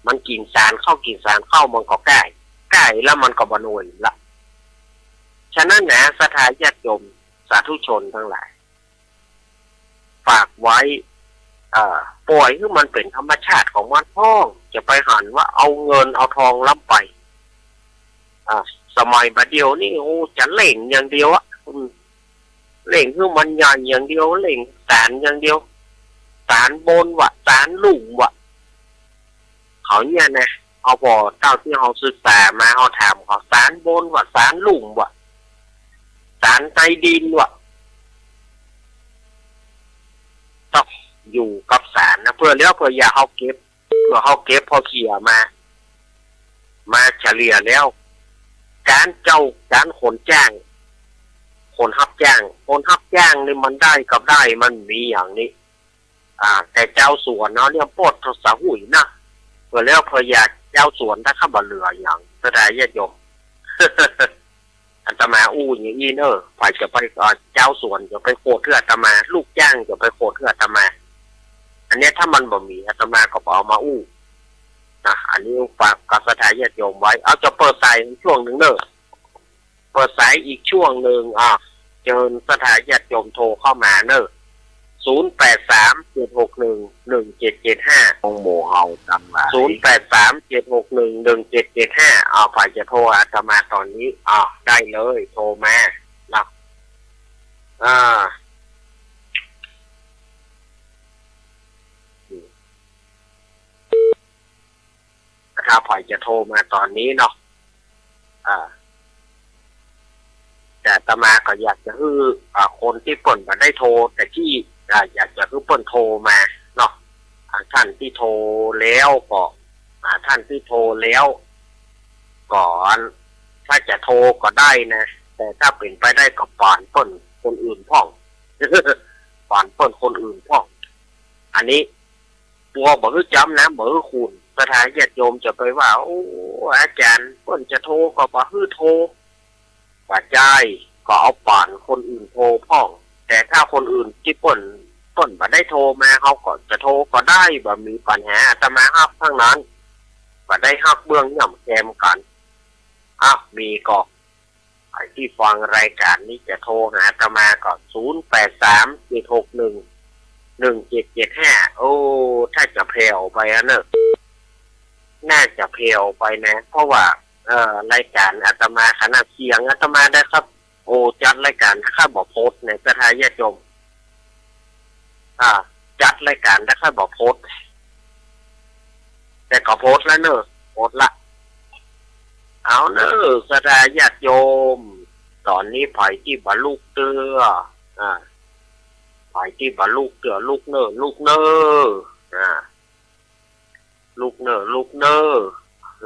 มันกิ๋นสารเข้า กิ๋นสารเข้า มันก็ก้าย ก้ายแล้วมันก็บ่หน่วยละ ฉะนั้นนะ ศรัทธาญาติโยม สาธุชนทั้งหลาย ฝากไว้ เอ่อ ป่อยหื้อมันเป๋นธรรมชาติของมันพ่อง จะไปหันว่าเอาเงินเอาทองล้ำไป อ่า สมัยบ่าเดี่ยวนี้ โอ้ จะเร่งอย่างเดียวอะ อืม เร่งหื้อมันใหญ่อย่างเดียว เร่งสารอย่างเดียว สารบนวะ สารลุ่มวะ เขาเนี่ยนะ เอาผ่อเต้าตี้เฮาศึกษามา เฮาถามเขา สารบนวะ สารลุ่มวะ สารใต้ดินวะ ต้องอยู่กับสารนะ เปื้อแล้วเปื้ออย่าเฮาเก็บ เปื้อเฮาเก็บพอเขี่ยมา มาเฉลี่ยแล้ว ก๋านเจ้า ก๋านคนจ้าง คนฮับจ้าง คนฮับจ้างนี่มันได้กับได้ มันมีอย่างนี้ อ่า แต่จาวสวนเนาะเนี่ยปดสะหุยนะ เปื้อแล้วเปื้ออย่าจาวสวนถ้าเขาบ่เหลืออย่าง ศรัทธาญาติโยม อาตมาอู้อย่างอี้เน่อ ใผจะไป เอ่อ จาวสวนจะไปโขดหื้ออาตมา ลูกจ้างจะไปโขดหื้ออาตมา อันเนี้ยถ้ามันบ่มีอาตมาก็บ่เอามาอู้นะ อันนี้ฝากกับศรัทธาญาติโยมไว้ เอาจะเปิดสายช่วงนึ่งเน่อ เปิดสายอีกช่วงนึ่ง อ่ะ เจิญศรัทธาญาติโยมโทรเข้ามาเน่อ ศูนย์แปดสาม เจ็ดหกหนึ่ง หนึ่งเจ็ดเจ็ดห้า ของหมู่เฮาตังหลาย ศูนย์แปดสาม เจ็ดหกหนึ่ง หนึ่งเจ็ดเจ็ดห้า เอา ใผจะโทรหาอาตมาต๋อนนี้ เอา ได้เลย โทรมาเนาะ อ่า ถ้าใผจะโทรมาต๋อนนี้เนาะ อ่า แต่อาตมาก็อยากจะหื้อ อ่า คนตี้เปิ้นบ่ได้โทรแต่กี้ อ่า อยากจะหื้อเปิ้นโทรมาเนาะ อ่า ท่านตี้โทรแล้วก็ อ่า ท่านตี้โทรแล้วก็ ถ้าจะโทรก็ได้นะ แต่ถ้าเป๋นไปได้ก็ปานเปิ้นคนอื่นพ่อง ปานเปิ้นคนอื่นพ่อง อันนี้ กั๋วบ่หื้อจ๊ำนะ บ่หื้อคูณ ศรัทธาญาติโยมจะไปว่า โอ้ อาจ๋ารย์ เปิ้นจะโทรก็บ่หื้อโทร บ่ใจ้ ก็เอาปานคนอื่นโทรพ่อง แต่ถ้าคนอื่นตี้เปิ้น เปิ้นบ่ได้โทรมา เฮาก็จะโทรก็ได้ บ่มีปัญหา อาตมาฮับตังนั้น บ่ได้ฮักเบื้องย่ำแกมกั๋น อ่ะ มีก็ ใผตี้ฟังรายก๋านนี้จะโทรหาอาตมาก็ ศูนย์แปดสาม เจ็ดหกหนึ่ง หนึ่งเจ็ดเจ็ดห้า โอ้ ถ้าจะแผ่วไปอะเนอะ น่าจะแผ่วไปนะ เพราะว่า เอ่อ รายก๋านอาตมาขนาดเสียงอาตมาได้ครับ โอ้ จัดรายก๋านถ้าข้าบ่พดเนี่ย ศรัทธาญาติโยม อ่า จัดรายก๋านถ้าข้าบ่พด แต่ก็พดละเนอะ พดละ เอาเนอะ ศรัทธาญาติโยม ต๋อนนี้ใผตี้บ่ลุกเตื้อ อ่า ใผตี้บ่ลุกเตื้อ ลุกเนอะ ลุกเนอะ อ่า ลุกเนอะ ลุกเนอะ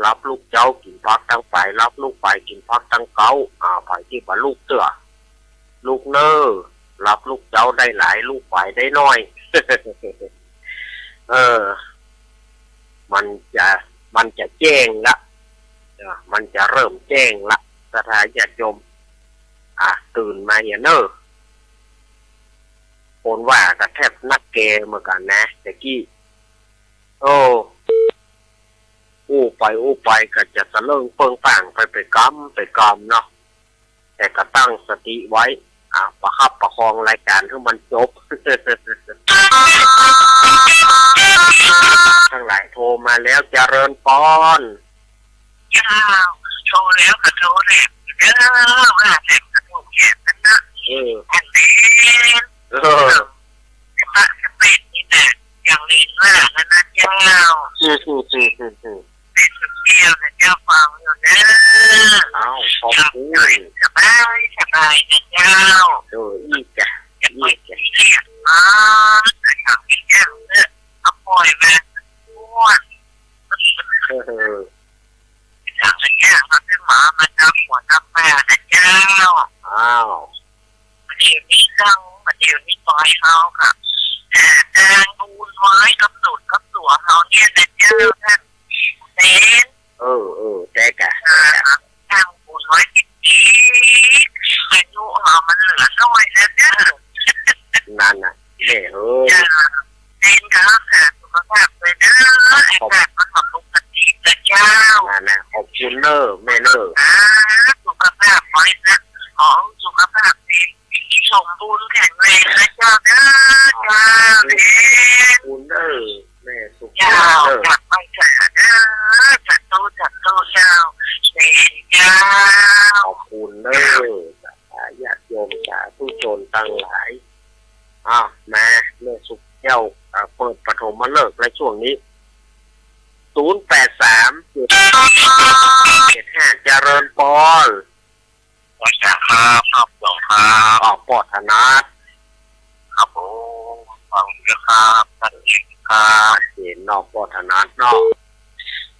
หลับลุกเจ๊ากิ๋นผักตังป๋าย หลับลุกป๋ายกิ๋นผักตังเก๊า อ่า ใผตี้บ่ลุกเตื้อ ลุกเนอะ หลับลุกเจ๊าได้หลาย ลุกป๋ายได้น้อย เออ มันจะ มันจะแจ้งละ เออ มันจะเริ่มแจ้งละ ศรัทธาญาติโยม อ่ะ ตื่นมาเหียเนอะ คนว่าก็แทบนักแกเหมือนกั๋นนะ แต่กี้ โอ้ อู้ไปอู้ไปก็จะสะเลิ่งเปิ้งป้างไป ไปกำไปกำเนาะ แต่ก็ตั้งสติไว้ อ่ะ ประคับประคองรายก๋านหื้อมันจบ ตังหลายโทรมาแล้ว เจริญปอน เจ้า โทรแล้วก็โทรแหละ เจ้า ว่าแต่ก็โทรแหละนั่นนะ เออ อันนี้ เออ จะปะจะเปดนี่นะ อย่างนี้ว่านั่นนะเจ้า อืม อืม อืม อืม อืม เป็นคนเดียวนะเจ้า ฟังอยู่เนอะ อ้าว ขอบคุณ สบาย สบายนะเจ้า เออ อี้จ้ะ จะไป อี้จ้ะ ที่เรียก อ๋อ จะทำให้เจ้าเนอะ เอาปล่อยมา อ้วน เออ อย่างเนี้ยมันเป็นหมามันนำหัวนำแม่นะเจ้า อ้าว เดี๋ยวนี้ตั้ง เดี๋ยวนี้ปล่อยเขากับ อ่า นางบุญไว้กับสูตรกับตัวเขาเนี่ยนะเจ้า ท่านเซน เออ เออ ใจ้กะ อ่า นางบุญไว้จริงๆ อายุเขามันเหลือน้อยแล้วเจ้า นั่นน่ะ แม่เอ้ย จ้า เซนก็รักษาสุขภาพด้วยเด้อ ขอบ อากาศมันก็ปกตินะเจ้า นั่นน่ะ ขอบคุณเนอะ แม่เนอะ อ่า สุขภาพขอให้นะ ขอสุขภาพดี สมบูรณ์แข็งแรงนะเจ้าเด้อ เจ้าเด้อ ขอบคุณเนอะ แม่สุข เจ้า เนอะ กลับไปหาเด้อ สาธุ สาธุ เจ้า เซนเจ้า ขอบคุณเนอะ สาธุ ญาติโยม สาธุชนตังหลาย อ้าว มา แม่สุขแก้ว อ่า เปิดปฐมฤกษ์ในช่วงนี้ ศูนย์แปดสาม เจ็ดห้า เจริญปอน ขอสวัสดีครับ ครับ ครับ ออกปอถนัด ครับผม ฟังอยู่ครับ ชัดเจนครับ ชัดเจนเนาะ ปอถนัดเนาะ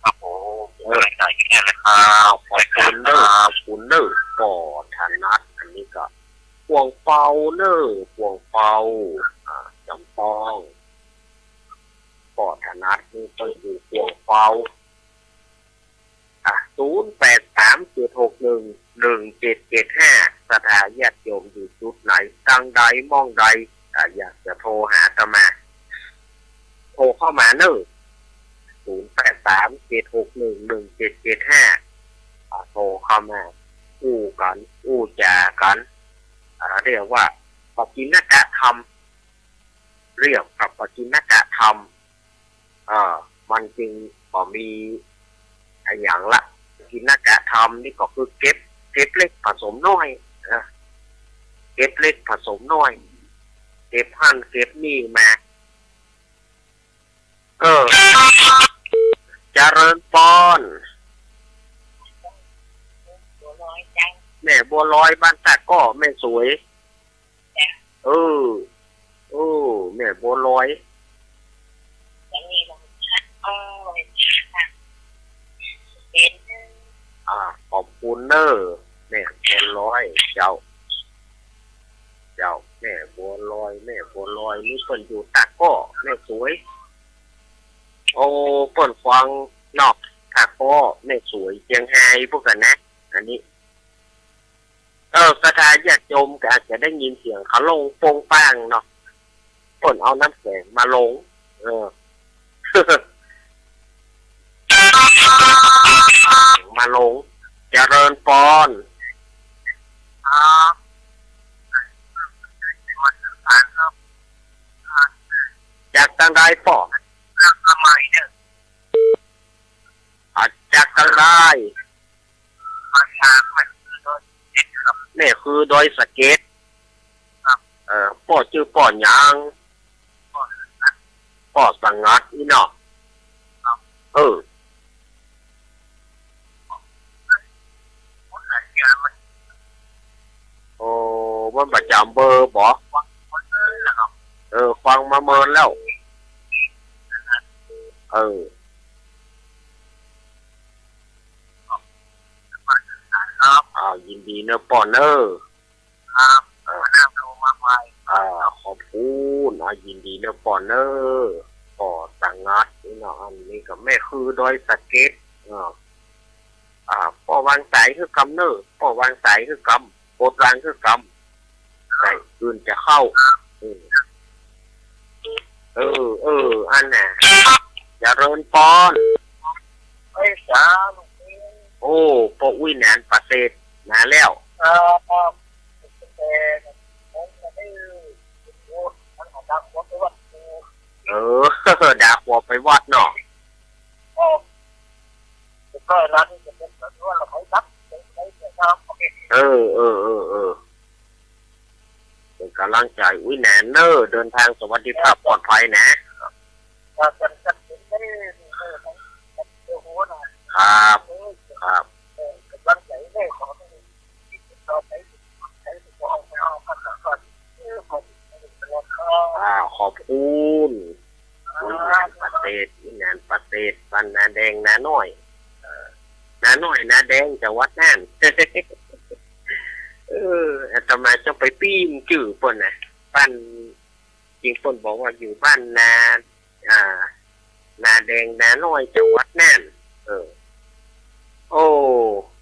ครับผม เออ กำลังใจแค่เลยครับ ขอบคุณเนอะ ขอบคุณเนอะ ปอถนัด อันนี้ก็ ปวงเปาเนอะ ปวงเปา อ่า จำต้อง ปอถนัดนี่ต้องอยู่ปวงเปา อ่ะ ศูนย์แปดสาม เจ็ดหกหนึ่ง หนึ่งเจ็ดเจ็ดห้า ศรัทธาญาติโยมอยู่จุดไหน ตังใดหม้องใด อ่ะ อยากจะโทรหาอาตมา โทรเข้ามาเนอะ ศูนย์แปดสาม เจ็ดหกหนึ่ง หนึ่งเจ็ดเจ็ดห้า อ่ะ โทรเข้ามา อู้กั๋น อู้จ๋ากั๋น อ่ะ เรียกว่า ปกิณกธรรม เรียกพระปกิณณกธรรม เออ มันจึงบ่มีอะหยังละ กิณณกธรรมนี่ก็คือเก็บ เก็บเล็กผสมน้อย เออ เก็บเล็กผสมน้อย เก็บหั้นเก็บนี่มา เออ เจริญปอน แม่บัวลอยบ้านตาก้อ แม่สวย เออ เออ แม่บัวลอย อ่า ขอบคุณเน้อ แม่บัวลอย เจ้า เจ้า แม่บัวลอย แม่บัวลอย นี่เปิ้นอยู่ตาก้อ แม่สวย โอ้ เปิ้นฟังนอกตาก้อ แม่สวย เจียงไฮ้พู้นกั๋นนะ อันนี้ เออ ศรัทธาญาติโยมก็อาจจะได้ยินเสียงเขาลงโป้งป้างเนาะ เปิ้นเอาน้ำแข็งมาลง เออ มาลง เจริญปอน ครับ จากตางใดป้อ อ่า จากตางใด มาจากแม่คือดอยสะเก็ดครับ แม่คือดอยสะเก็ด ครับ เออ ป้อจื้อป้อหยัง ป้อสงัด ป้อสงัดนี่เนาะ ครับ เออ โอ้ มันบ่จ๋ำเบอร์บ่ เออ ฟังมาเมินแล้ว เออ ครับ อ่า ยินดีเน้อป้อเน้อ ครับ เออ หัวหน้าโทรมาใหม่ อ่า ขอบคุณ อ่า ยินดีเน้อป้อเน้อ ป้อสงัดนี่เนาะ อันนี้ก็แม่คือดอยสะเก็ด อ่า อ่า ป้อวางสายหื้อกำเน้อ ป้อวางสายหื้อกำ กดวางหื้อกำ สายอื่นจะเข้า เออ เออ เออ อันน่ะ เจริญปอน เอ้ย สาธุ โอ้ ป้ออุ๊ยหนานประเสริฐ มาแล้ว เออ เออ ดาหัวไปวัดเนาะ เออ เออ เออ เออ เออ เป๋นก๋ำลังใจ๋อุ๊ยหนานเน้อ เดินทางสวัสดิภาพปลอดภัยนะ ครับ ครับ อ่า ขอบคุณ อุ๊ยหนานประเสริฐ อุ๊ยหนานประเสริฐ บ้านนาแดงนาน้อย เออ นาน้อยนาแดง จังหวัดน่าน เออ อาตมาจะไปปี้มจื้อเปิ้นนะ บ้าน จริงเปิ้นบอกว่าอยู่บ้านนา อ่า นาแดงนาน้อย จังหวัดน่าน เออ โอ้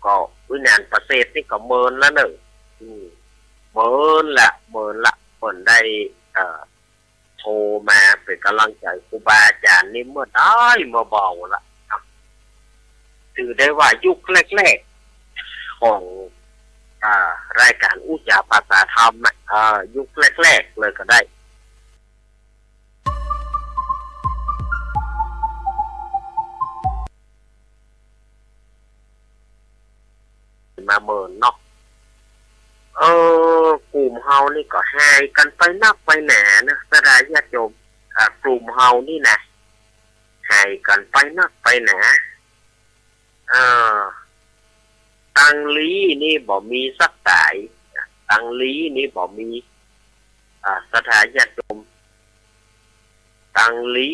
ก็อุ๊ยหนานประเสริฐนี่ก็เมินแล้วเนอะ อืม เมินละ เมินละ เปิ้นได้ เอ่อ โทรมาเป๋นก๋ำลังใจ๋ครูบาอาจ๋ารย์นี่เมื่อใดเมื่อเบาละ ถือได้ว่ายุคแรกๆ ของ อ่า รายก๋านอู้จ๋าภาษาธรรมอะ เอ่อ ยุคแรกๆ เลยก็ได้ มาเมินเนาะ เออ กลุ่มเฮานี่ก็หายกั๋นไปนักไปหนาเนอะ ศรัทธาญาติโยม อ่า กลุ่มเฮานี่นะ หายกั๋นไปนักไปหนา เออ ตังลีนี่บ่มีสักสาย ตังลีนี่บ่มี อ่า ศรัทธาญาติโยม ตังลี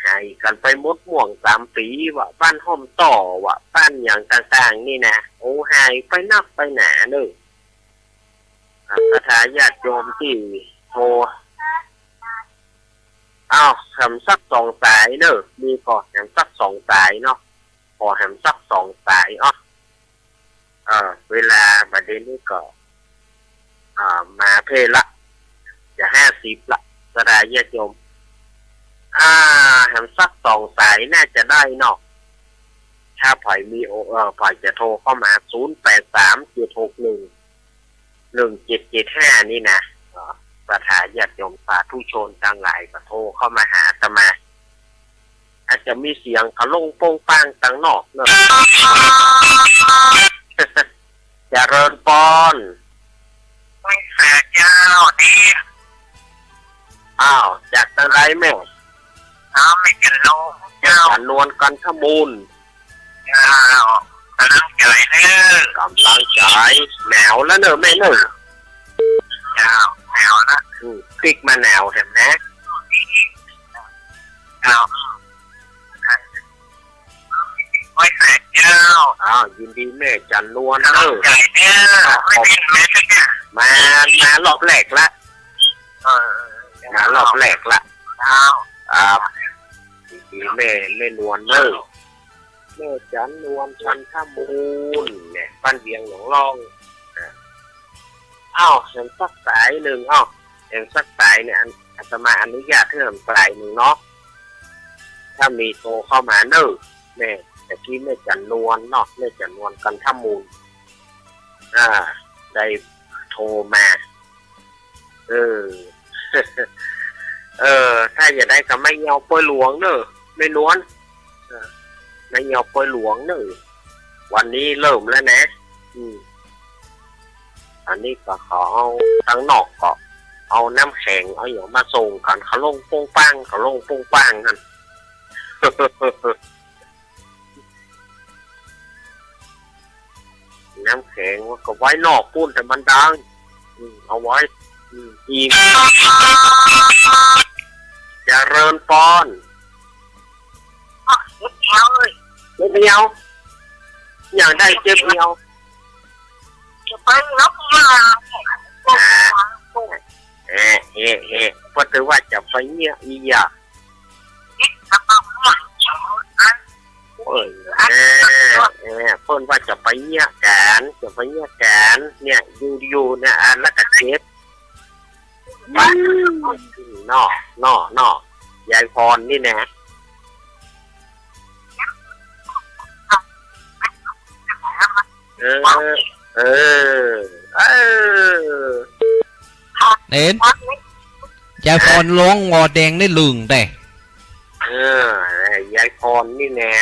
หายกั๋นไปหมดม่วงสามปี๋ ว่าบ้านฮ่อมต่อ ว่าบ้านหยังต่างๆ นี่นะ โอ้ หายไปนักไปหนาเนอะ อ่า ศรัทธาญาติโยมตี้โทร อ้าว แหมสักสองสายเนอะ มีก่อ แหมสักสองสายเนาะ ขอแหมสักสองสายอ้อ เออ เวลาบ่าเดี่ยวนี้ก็ อ่า มาเพ่ละ จะห้าสิบละ ศรัทธาญาติโยม อ่า แหมสักสองสายน่าจะได้เนาะ ถ้าใผมีโอ เอ่อ ใผจะโทรเข้ามา ศูนย์แปดสาม เจ็ดหกหนึ่ง หนึ่งเจ็ดเจ็ดห้า นี่นะ เอ่อ ศรัทธาญาติโยมสาธุชนตังหลายก็โทรเข้ามาหาอาตมา อาจจะมีเสียงกะลงโป้งป้างตังนอกเนาะ เจริญปอน ไหว้สาเจ้า นี่ อ้าว จากตังใดแม่ อ้าว แม่จันนวล เจ้า จันนวล กันทมูล เจ้า ก๋ำลังใจ๋เน่อ ก๋ำลังใจ๋ หนาวแล้วเน่อแม่เน่อ เจ้า หนาวละ อืม ปิ๊กมาหนาวแหมนะ เจ้า ไหว้สาเจ้า อ้าว ยินดีแม่จันนวลเน่อ ก๋ำลังใจ๋เน่อ ครับ ไม่ได้ยินแม่สักอย่าง มา มารอบแรกละ เออ มารอบแรกละ เจ้า ครับ ยินดีแม่ แม่นวลเน่อ แม่จันนวล กันทมูล เนี่ย บ้านเวียงหนองล่อง อ่ะ อ้าว แหมสักสายนึ่ง อ้าว แหมสักสายเนี่ย อัน อาตมาอนุญาตหื้อแหมสายนึ่งเนาะ ถ้ามีโทรเข้ามาเน่อ แม่ ตะกี้แม่จันนวลเนาะ แม่จันนวล กันทมูล อ่า ได้โทรมา เออ เออ ถ้าจะได้กับแม่เหี่ยวปอยหลวงเน่อ แม่นวล เออ แม่เหี่ยวปอยหลวงเน่อ วันนี้เริ่มแล้วนะ อืม อันนี้ก็เขาเอาตังนอกก็เอาน้ำแข็งเอาหยังมาส่งกั๋น กะลงโป้งป้าง กะลงโป้งป้างหั้น น้ำแข็งมันก็ไว้นอกปู้นแต่มันดัง อืม เอาไว้ อืม อีก เจริญปอน เจ็บเอวเลย เจ็บเอว อย่างใดเจ็บเอว จะไปรับงาน อ่า เอ๊ะ เอ๊ะ เอ๊ะ เปิ้นว่าจะไปเยียะอีหยัง เปิ้น เออ เออ เปิ้นว่าจะไปเยียะกั๋น จะไปเยียะกั๋น เนี่ย อยู่ อยู่เนี่ย อ่ะ แล้วก็เจ็บ อืม เนาะ เนาะ เนาะ ยายพรนี่นะ เออ เออ เออ เห็น ยายพรร้องวอแดงได้ลึงแต่ เออ ยายพรนี่นะ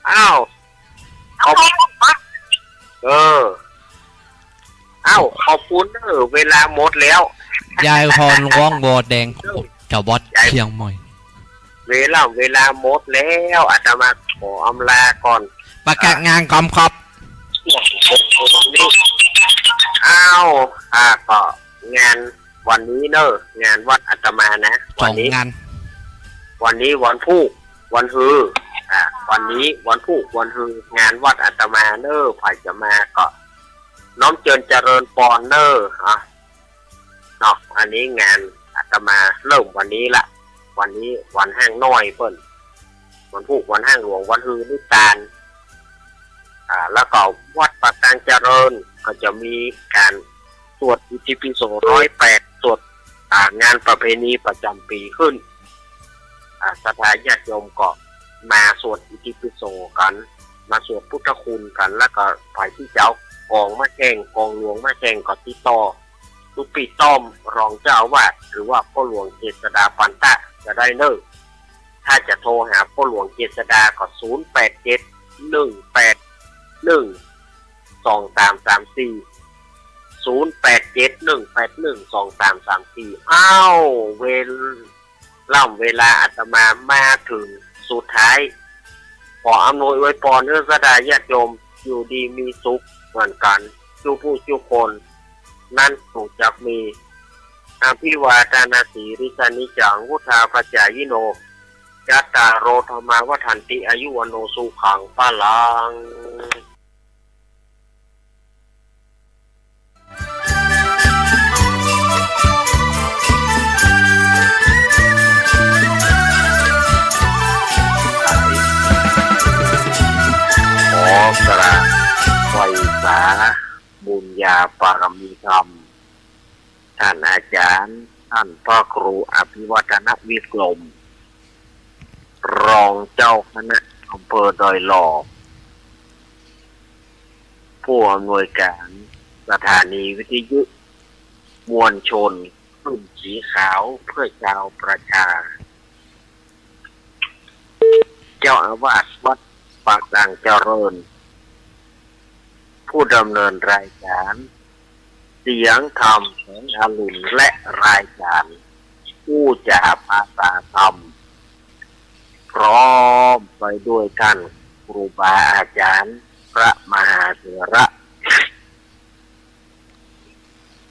อ้าว ขอบ เออ อ้าว ขอบคุณเน่อ เวลาหมดแล้ว ยายพรร้องวอแดง จังหวัดเชียงใหม่ เวลา เวลาหมดแล้ว อาตมาขออำลาก่อน ประกาศงานกำครับ อ้าว อ่า ก็งานวันนี้เน่อ งานวัดอาตมานะ สองวันนี้ งาน วันนี้วันพูก วันฮือ อ่า วันนี้วันพูก วันฮือ งานวัดอาตมาเน่อ ใผจะมาก็น้อมเจิญเจริญปอนเน่อ อ่ะ เนาะ อันนี้งานอาตมาเริ่มวันนี้ละ วันนี้วันฮ้างน้อยเปิ้น วันพูก วันฮ้างหลวง วันฮือนิตาน อ่า แล้วก็วัดป่าตางเจริญก็จะมีการสวดอิติปิโสร้อยแปด สวด อ่า งานประเพณีประจ๋ำปี๋ขึ้น อ่า ศรัทธาญาติโยมก็มาสวดอิติปิโสกั๋น มาสวดพุทธคุณกั๋น แล้วก็ใผตี้จะเอากองมาแข่ง กองหลวงมาแข่งก็ติดต่อ ตุ๊ปี้ต้อม รองเจ้าอาวาส หรือว่าป้อหลวงเจษฎา ปันตะ ก็ได้เน่อ ถ้าจะโทรหาป้อหลวงเจษฎาก็ ศูนย์แปดเจ็ด หนึ่งแปดหนึ่ง สองสามสามสี่ ศูนย์แปดเจ็ด หนึ่งแปดหนึ่ง สองสามสามสี่ อ้าว เวลา ล่ำเวลาอาตมามาเถิงสุดท้าย ขออำนวยอวยปอนหื้อศรัทธาญาติโยมอยู่ดีมีสุขเหมือนกั๋น จุผู้จุคน นั้นสุขจักมี อภิวาทนสีลิสสะนิจจัง วุฑฒาปจายิโน จัตตาโร ธัมมา วัฑฒันติ อายุ วัณโณ สุขัง พลัง ขอกราบไหว้สาบุญญาบารมีธรรม ท่านอาจ๋ารย์ ท่านพระครูอภิวัฒนวิกรม รองเจ้าคณะอำเภอดอยหล่อ ผู้อำนวยการสถานีวิทยุมวลชน ขึ้นสีขาวเพื่อชาวประชา เจ้าอาวาสวัดป่าต่างเจริญ ผู้ดำเนินรายการเสียงธรรมแสงอรุณ และรายการอู้จ๋าภาษาธรรม พร้อมไปด้วยท่านครูบาอาจารย์ พระมหาเถระ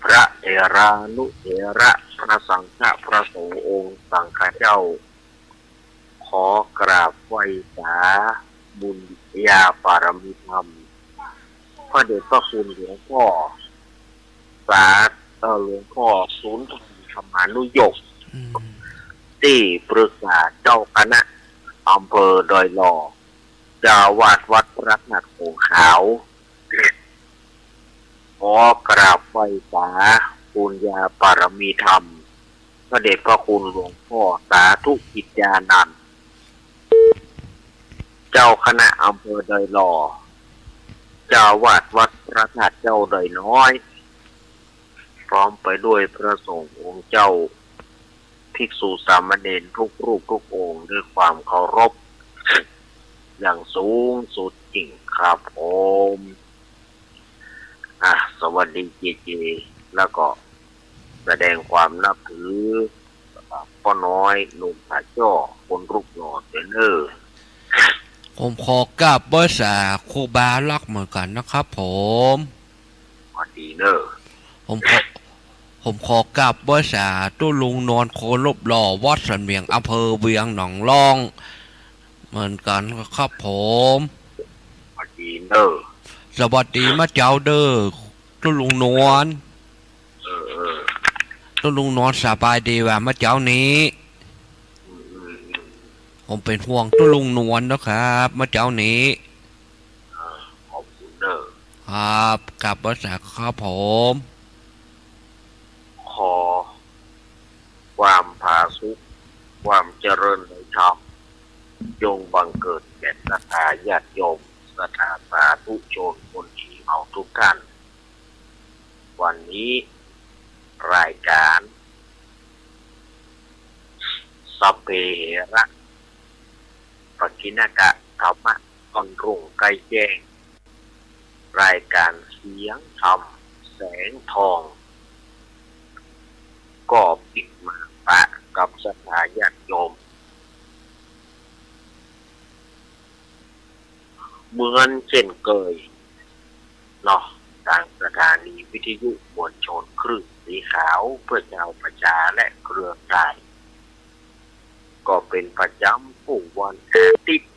พระเถรานุเถระ พระสังฆะ พระสงฆ์องค์สังฆเจ้า ขอกราบไหว้สาบุญญาบารมีธรรม พระเดชพระคุณหลวงพ่อสา เอ่อ หลวงพ่อสุนทรธรรมานุโยค อืม ตี้ปรึกษาเจ้าคณะอำเภอดอยหล่อ เจ้าอาวาสวัดพระธาตุโขงขาว ขอกราบไหว้สาบุญญาบารมีธรรม พระเดชพระคุณหลวงพ่อสาธุกิจญาณันท์ เจ้าคณะอำเภอดอยหล่อ เจ้าอาวาสวัดพระธาตุเจ้าดอยน้อย พร้อมไปด้วยพระสงฆ์องค์เจ้า ภิกษุสามเณรทุกรูปทุกองค์ ด้วยความเคารพอย่างสูงสุดยิ่งครับผม อ่ะ สวัสดีเจเจ แล้วก็แสดงความนับถือป้อน้อยหนุ่มผาจ้อ คนรูปหล่อเต๋อเน่อ ผมขอกราบไหว้สาครูบาลักษณ์เหมือนกันนะครับผม หวัดดีเน่อ ผมขอ ผมขอกราบไหว้สาตุ๊ลุงนวล คนรูปหล่อ วัดสันเหมียง อำเภอเวียงหนองล่อง เหมือนกันครับผม หวัดดีเน่อ สวัสดีเมื่อเจ๊าเน่อ ตุ๊ลุงนวล เออ เออ ตุ๊ลุงนวลสบายดีบ่าเมื่อเจ๊านี้ อืม อืม อืม ผมเป๋นห่วงตุ๊ลุงนวลนะครับ เมื่อเจ๊านี้ อ่า ขอบคุณเน่อ ครับ กราบไหว้สาครับผม ขอความผาสุก ความเจริญในธรรม จงบังเกิดแก่ศรัทธาญาติโยม ศรัทธาสาธุชนคนดีเฮาทุกท่าน วันนี้รายการ สัพเพเหระ ปกิณกะธรรมะ ต้อนรุ่งใกล้แจ้ง รายการเสียงธรรมแสงทอง ก็ปิ๊กมาปะกับศรัทธาญาติโยม เหมือนเช่นเคยเนาะ ตางสถานีวิทยุมวลชนคลื่นสีขาวเพื่อชาวประชาและเครือข่าย ก็เป๋นประจ๋ำกู้วันอาทิตย์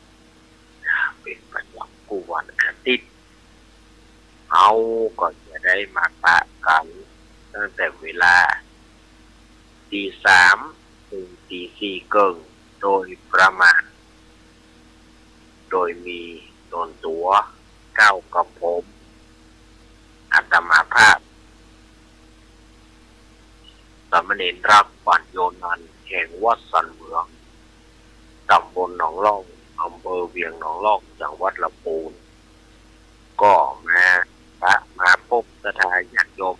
เป๋นประจ๋ำกู้วันอาทิตย์ เฮาก็จะได้มาปะกั๋นตั้งแต่เวลาตีสามเถิงตีสี่เกิ่งโดยประมาณ โดยมีตนตั๋วก้าวกับผม อาตมาภาพ สามเณรรัก ปัญโญนันท์ แห่งวัดสันเหมือง ตำบลหนองล่อง อำเภอเวียงหนองล่อง จังหวัดลำพูน ก็มาปะมาปบศรัทธาญาติโยม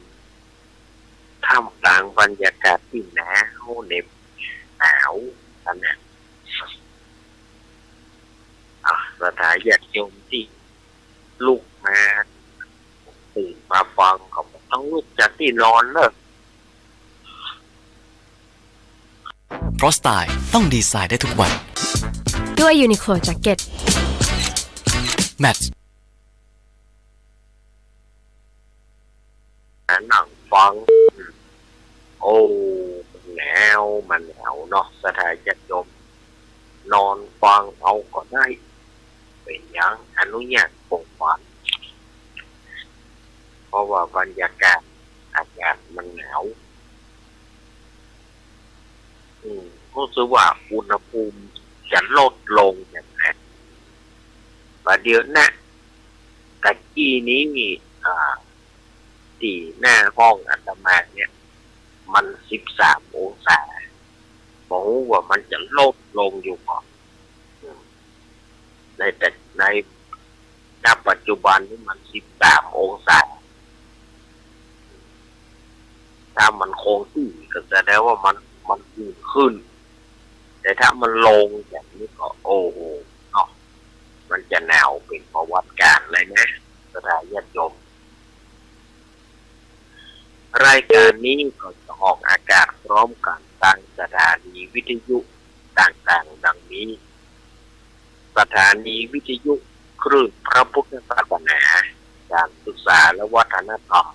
ท่ามกลางบรรยากาศตี้หนาวเหน็บหนาวขนาด อ่ะ ศรัทธาญาติโยมตี้ลุกมา ตื่นมาฟังก็บ่ต้องลุกจากตี้นอนเนอะ เพราะสไตล์ต้องดีไซน์ได้ทุกวัน ด้วย Uniqlo Jacket Match นั่งฟัง โอ้ มันหนาว มันหนาวเนาะ ศรัทธาญาติโยม นอนฟังเอาก็ได้ เป๋นหยังอนุญาตปงฟัง เพราะว่าบรรยากาศ อากาศมันหนาว อืม รู้สึกว่าอุณหภูมิจะลดลงอย่างนั้น ประเดี๋ยวนะ ตะกี้นี้ อ่า ตี้หน้าห้องอาตมาเนี่ย มันสิบสามองศา บ่ฮู้ว่ามันจะลดลงอยู่บ่ อืม ในแต่ ใน ณ ปัจจุบันนี้มันสิบสามองศา ถ้ามันคงตี้ก็แสดงว่ามัน มันอุ่นขึ้น แต่ถ้ามันลงอย่างนี้ก็ โอ้โห เนาะ มันจะหนาวเป๋นประวัติก๋าลเลยนะ ศรัทธาญาติโยม รายก๋านนี้ก็จะออกอากาศพร้อมกั๋นตางสถานีวิทยุต่างๆ ดังนี้ สถานีวิทยุคลื่นพระพุทธศาสนา ก๋านศึกษาและวัฒนธรรม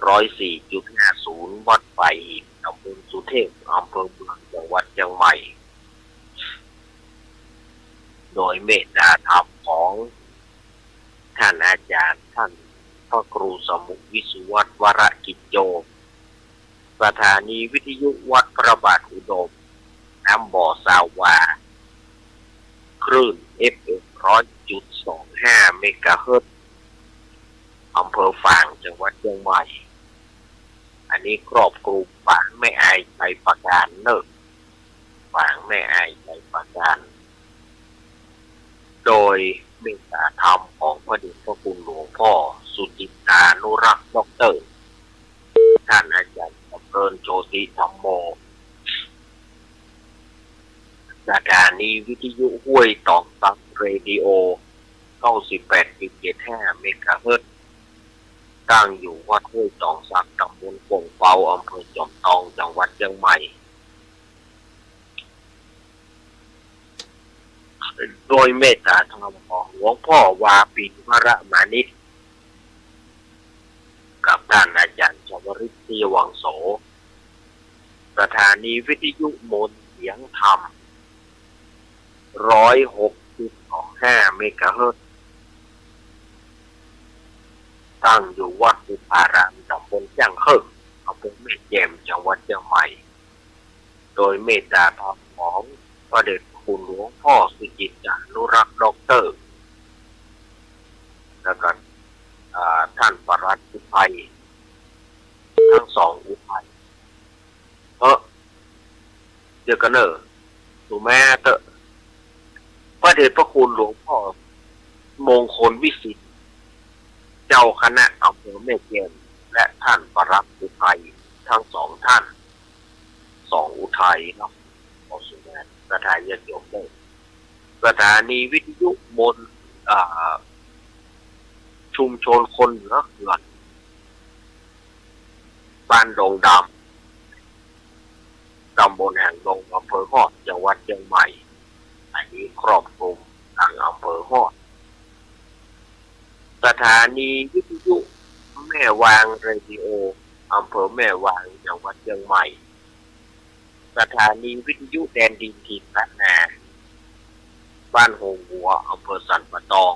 ร้อยสี่จุดห้าศูนย์ วัดฝายหิน ต๋ำบลสุเทพ อำเภอเมือง จังหวัดเจียงใหม่ โดยเมตตาธรรมของต้านอาจ๋ารย์ ต้านพระครูสมุห์ วิสุวัฒน์ วรกิจโย สถานีวิทยุวัดพระบาทอุดม น้ำบ่อ ซาววา คลื่น เอฟเอ็ม ร้อยจุดสองห้า เมกะเฮิรตซ์ อำเภอฝาง จังหวัดเจียงใหม่ อันนี้ครอบคลุมฝางแม่อาย ชัยปราการเน่อ ฝางแม่อาย ชัยปราการ โดยเมตตาธรรมของพระเดชพระคุณหลวงพ่อสุจิตตานุรักษ์ด็อกเตอร์ ต้านอาจ๋ารย์สำเริญ โชติธัมโม สถานีวิทยุห้วยตองสัก เรดิโอ เก้าสิบแปดจุดเจ็ดห้า เมกะเฮิรตซ์ ตั้งอยู่วัดห้วยตองสัก ตำบลกงเปา อำเภอจอมตอง จังหวัดเจียงใหม่ โดยเมตตาธรรมของหลวงพ่อวาปี วรมานิช กับต้านอาจ๋ารย์ชวริต เตี้ยวังโส สถานีวิทยุมนต์เสียงธรรม ร้อยหกจุดสองห้า เมกะเฮิรตซ์ ตั้งอยู่วัดบุพาราม ตำบลจ้างเคิก อำเภอแม่แจ่ม จังหวัดเจียงใหม่ โดยเมตตาธรรมของพระเดชพระคุณหลวงพ่อสุจิตตานุรักษ์ด็อกเตอร์ แล้วก็ อ่า ต้านปลัดอุทัย ตึงสองอุทัย เออ เดี๋ยวก่อนเน่อ สุแม่เต๊อะ พระเดชพระคุณหลวงพ่อมงคลวิสิทธิ์ เจ้าคณะอำเภอแม่แจ่ม และต้านปลัดอุทัย ตึงสองต้าน สองอุทัยเนาะ ขอสุแม่ ศรัทธาญาติโยมเน่อ สถานีวิทยุมนต์ อ่า ชุมชนคนเหนือเขื่อน บ้านดงดำ ตำบลหางดง อำเภอฮอด จังหวัดเจียงใหม่ อันนี้ครอบคลุมตึงอำเภอฮอด สถานีวิทยุแม่วางเรดิโอ อำเภอแม่วาง จังหวัดเจียงใหม่ สถานีวิทยุแดนดินถิ่นล้านนา บ้านโฮงหัว อำเภอสันป่าตอง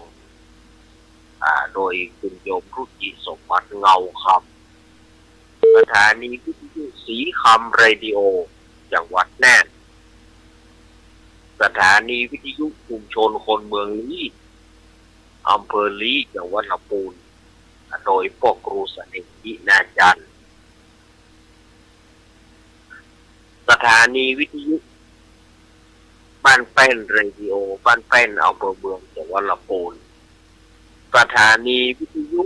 อ่า โดยคุณโยมรุจิสมบัติ เงาคำ สถานีวิทยุสีคำเรดิโอ จังหวัดน่าน สถานีวิทยุชุมชนคนเมืองลี้ อำเภอลี้ จังหวัดลำปูน โดยป้อครูเสน่ห์ อินาจันทร์ สถานีวิทยุบ้านแป้นเรดิโอ บ้านแป้น อำเภอเมือง จังหวัดลำปูน สถานีวิทยุ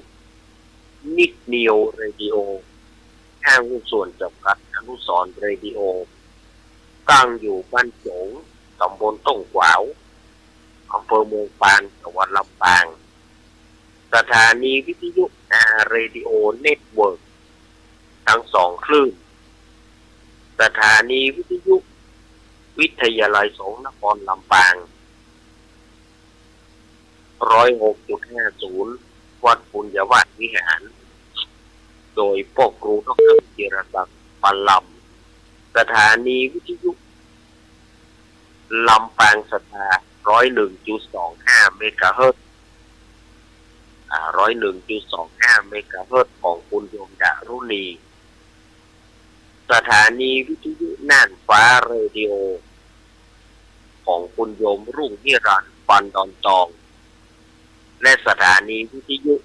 นิวเรดิโอ ห้างหุ้นส่วนจำกัดอนุสรณ์เรดิโอ ตั้งอยู่บ้านโจ๋ง ตำบลต้งขวาว อำเภอเมืองปาน จังหวัดลำปาง สถานีวิทยุอาเรดิโอเน็ตเวิร์ก ตึงสองคลื่น สถานีวิทยุวิทยาลัยสงฆ์นครลำปาง ร้อยหกจุดห้าศูนย์ วัดปุญญวาสวิหาร โดยป้อครูด็อกเตอร์จิรศักดิ์ ปันลำ สถานีวิทยุลำปางศรัทธา ร้อยหนึ่งจุดสองห้า เมกะเฮิรตซ์ อ่า ร้อยหนึ่งจุดสองห้า เมกะเฮิรตซ์ ของคุณโยมดารุณี สถานีวิทยุน่านฟ้าเรดิโอ ของคุณโยมรุ่งนิรันดร์ ปันดอนตอง และสถานีวิทยุ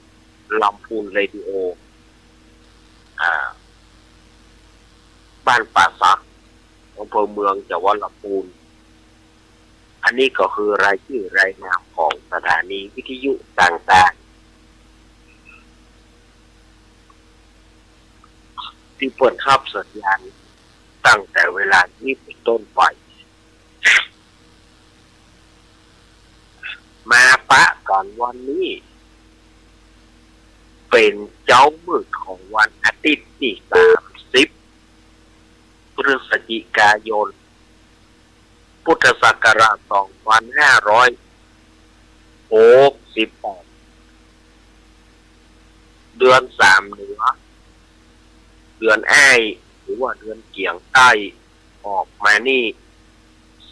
ลำพูนเรดิโอ อ่า บ้านป่าสัก อำเภอเมือง จังหวัดลำพูน อันนี้ก็คือรายจื้อรายนามของสถานีวิทยุต่างๆ ส ตี้เปิ้นฮับสัญญาณตั้งแต่เวลานี้เป๋นต้นไป มาปะกั๋นวันนี้ เป๋นเจ๊ามืดของวันอาทิตย์ตี้สามสิบ พฤศจิกายน พุทธศักราชสองพันห้าร้อยหกสิบแปด เดือนสามเหนือ เดือนอ้าย หรือว่าเดือนเกียงใต้ ออกมานี่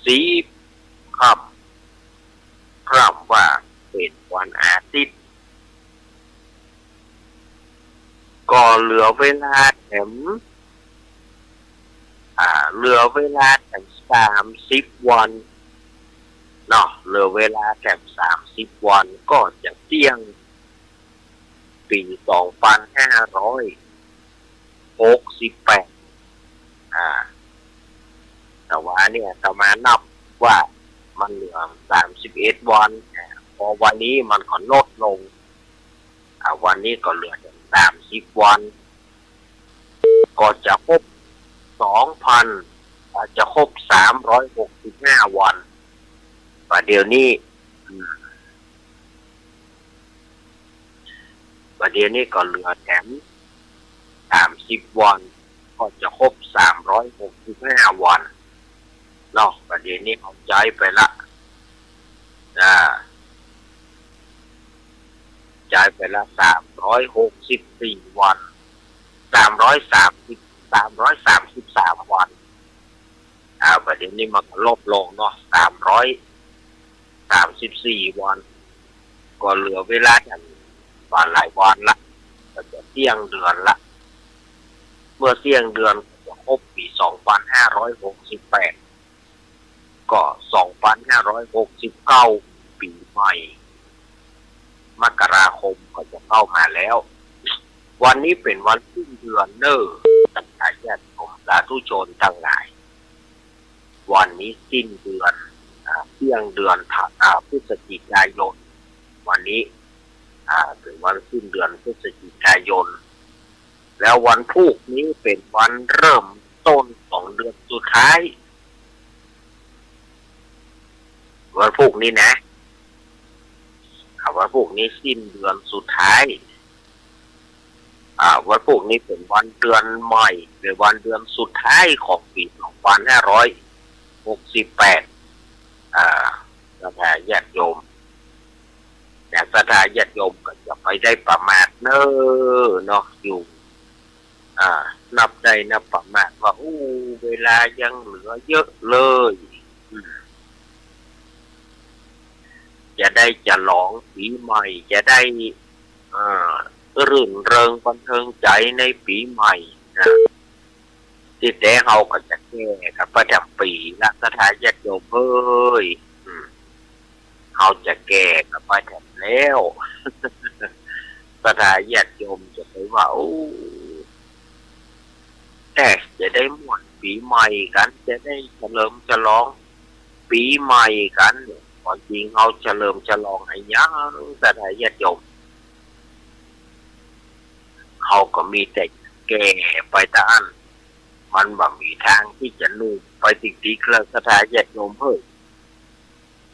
สิบค่ำ พร่ำว่าเป๋นวันอาทิตย์ ก็เหลือเวลาแถม อ่า เหลือเวลาแถมสามสิบวันเนาะ เหลือเวลาแถมสามสิบวันก็จะเตี้ยง ปี๋สองปันห้าร้อยหกสิบแปด อ่า แต่ว่าเนี่ยอาตมานับว่ามันเหลือสามสิบเอ็ดวัน อ่า เพราะวันนี้มันก็ลดลง อ่า วันนี้ก็เหลือสามสิบวัน ก็จะครบสองปัน อ่า จะครบสามร้อยหกสิบห้าวัน ป่ะเดี๋ยวนี้ อืม ป่ะเดี๋ยวนี้ก็เหลือแถมสามสิบวัน ก็จะครบสามร้อยหกสิบห้าวันเนาะ ป่ะเดี๋ยวนี้เฮาใจ๊ไปละ อ่า ใจ๊ไปละสามร้อยหกสิบสี่วัน สามร้อยสามสิบ สามร้อยสามสิบสามวัน อ่า ป่ะเดี๋ยวนี้มันก็ลดลงเนาะ สามร้อยสามสิบสี่วัน ก็เหลือเวลาแถมบ่าหลายวันละ ก็จะเตี้ยงเดือนละ เมื่อเตี้ยงเดือนก็จะครบปี๋สองปันห้าร้อยหกสิบแปด ก็สองปันห้าร้อยหกสิบเก้า ปี๋ใหม่ มกราคมก็จะเข้ามาแล้ว วันนี้เป๋นวันสิ้นเดือนเน่อ ศรัทธาญาติโยมสาธุชนตังหลาย วันนี้สิ้นเดือน อ่า เตี้ยงเดือน อ่า พฤศจิกายน วันนี้ อ่า เป๋นวันสิ้นเดือนพฤศจิกายน แล้ววันพูกนี้เป๋นวันเริ่มต้นของเดือนสุดท้าย วันพูกนี้นะ อ่า วันพูกนี้สิ้นเดือนสุดท้าย อ่า วันพูกนี้เป๋นวันเดือนใหม่ เป๋นวันเดือนสุดท้ายของปี๋สองปันห้าร้อยหกสิบแปด อ่า ศรัทธาญาติโยม แต่ศรัทธาญาติโยมก็จะไปได้ประมาทเน่อเนาะ อยู่ อ่า นับได้นับประมาทว่า อู้ เวลายังเหลือเยอะเลย อืม จะได้ฉลองปี๋ใหม่ จะได้ เอ่อ รื่นเริงบันเทิงใจ๋ในปี๋ใหม่นะ ตี้แต๊เฮาก็จะแก่กั๋นไปแถมปี๋ละ ศรัทธาญาติโยมเอ้ย อืม เฮาจะแก่กั๋นไปแถมแล้ว ศรัทธาญาติโยมจะไปว่า โอ้ แต่จะได้ม่วนปี๋ใหม่กั๋น จะได้เฉลิมฉลองปี๋ใหม่กั๋น ความจริงเฮาเฉลิมฉลองอะหยัง ศรัทธาญาติโยม เฮาก็มีแต่แก่ไปตะอั้น มันบ่มีตางตี้จะหนุ่มไปติกๆ แล้ว ศรัทธาญาติโยมเฮ้ย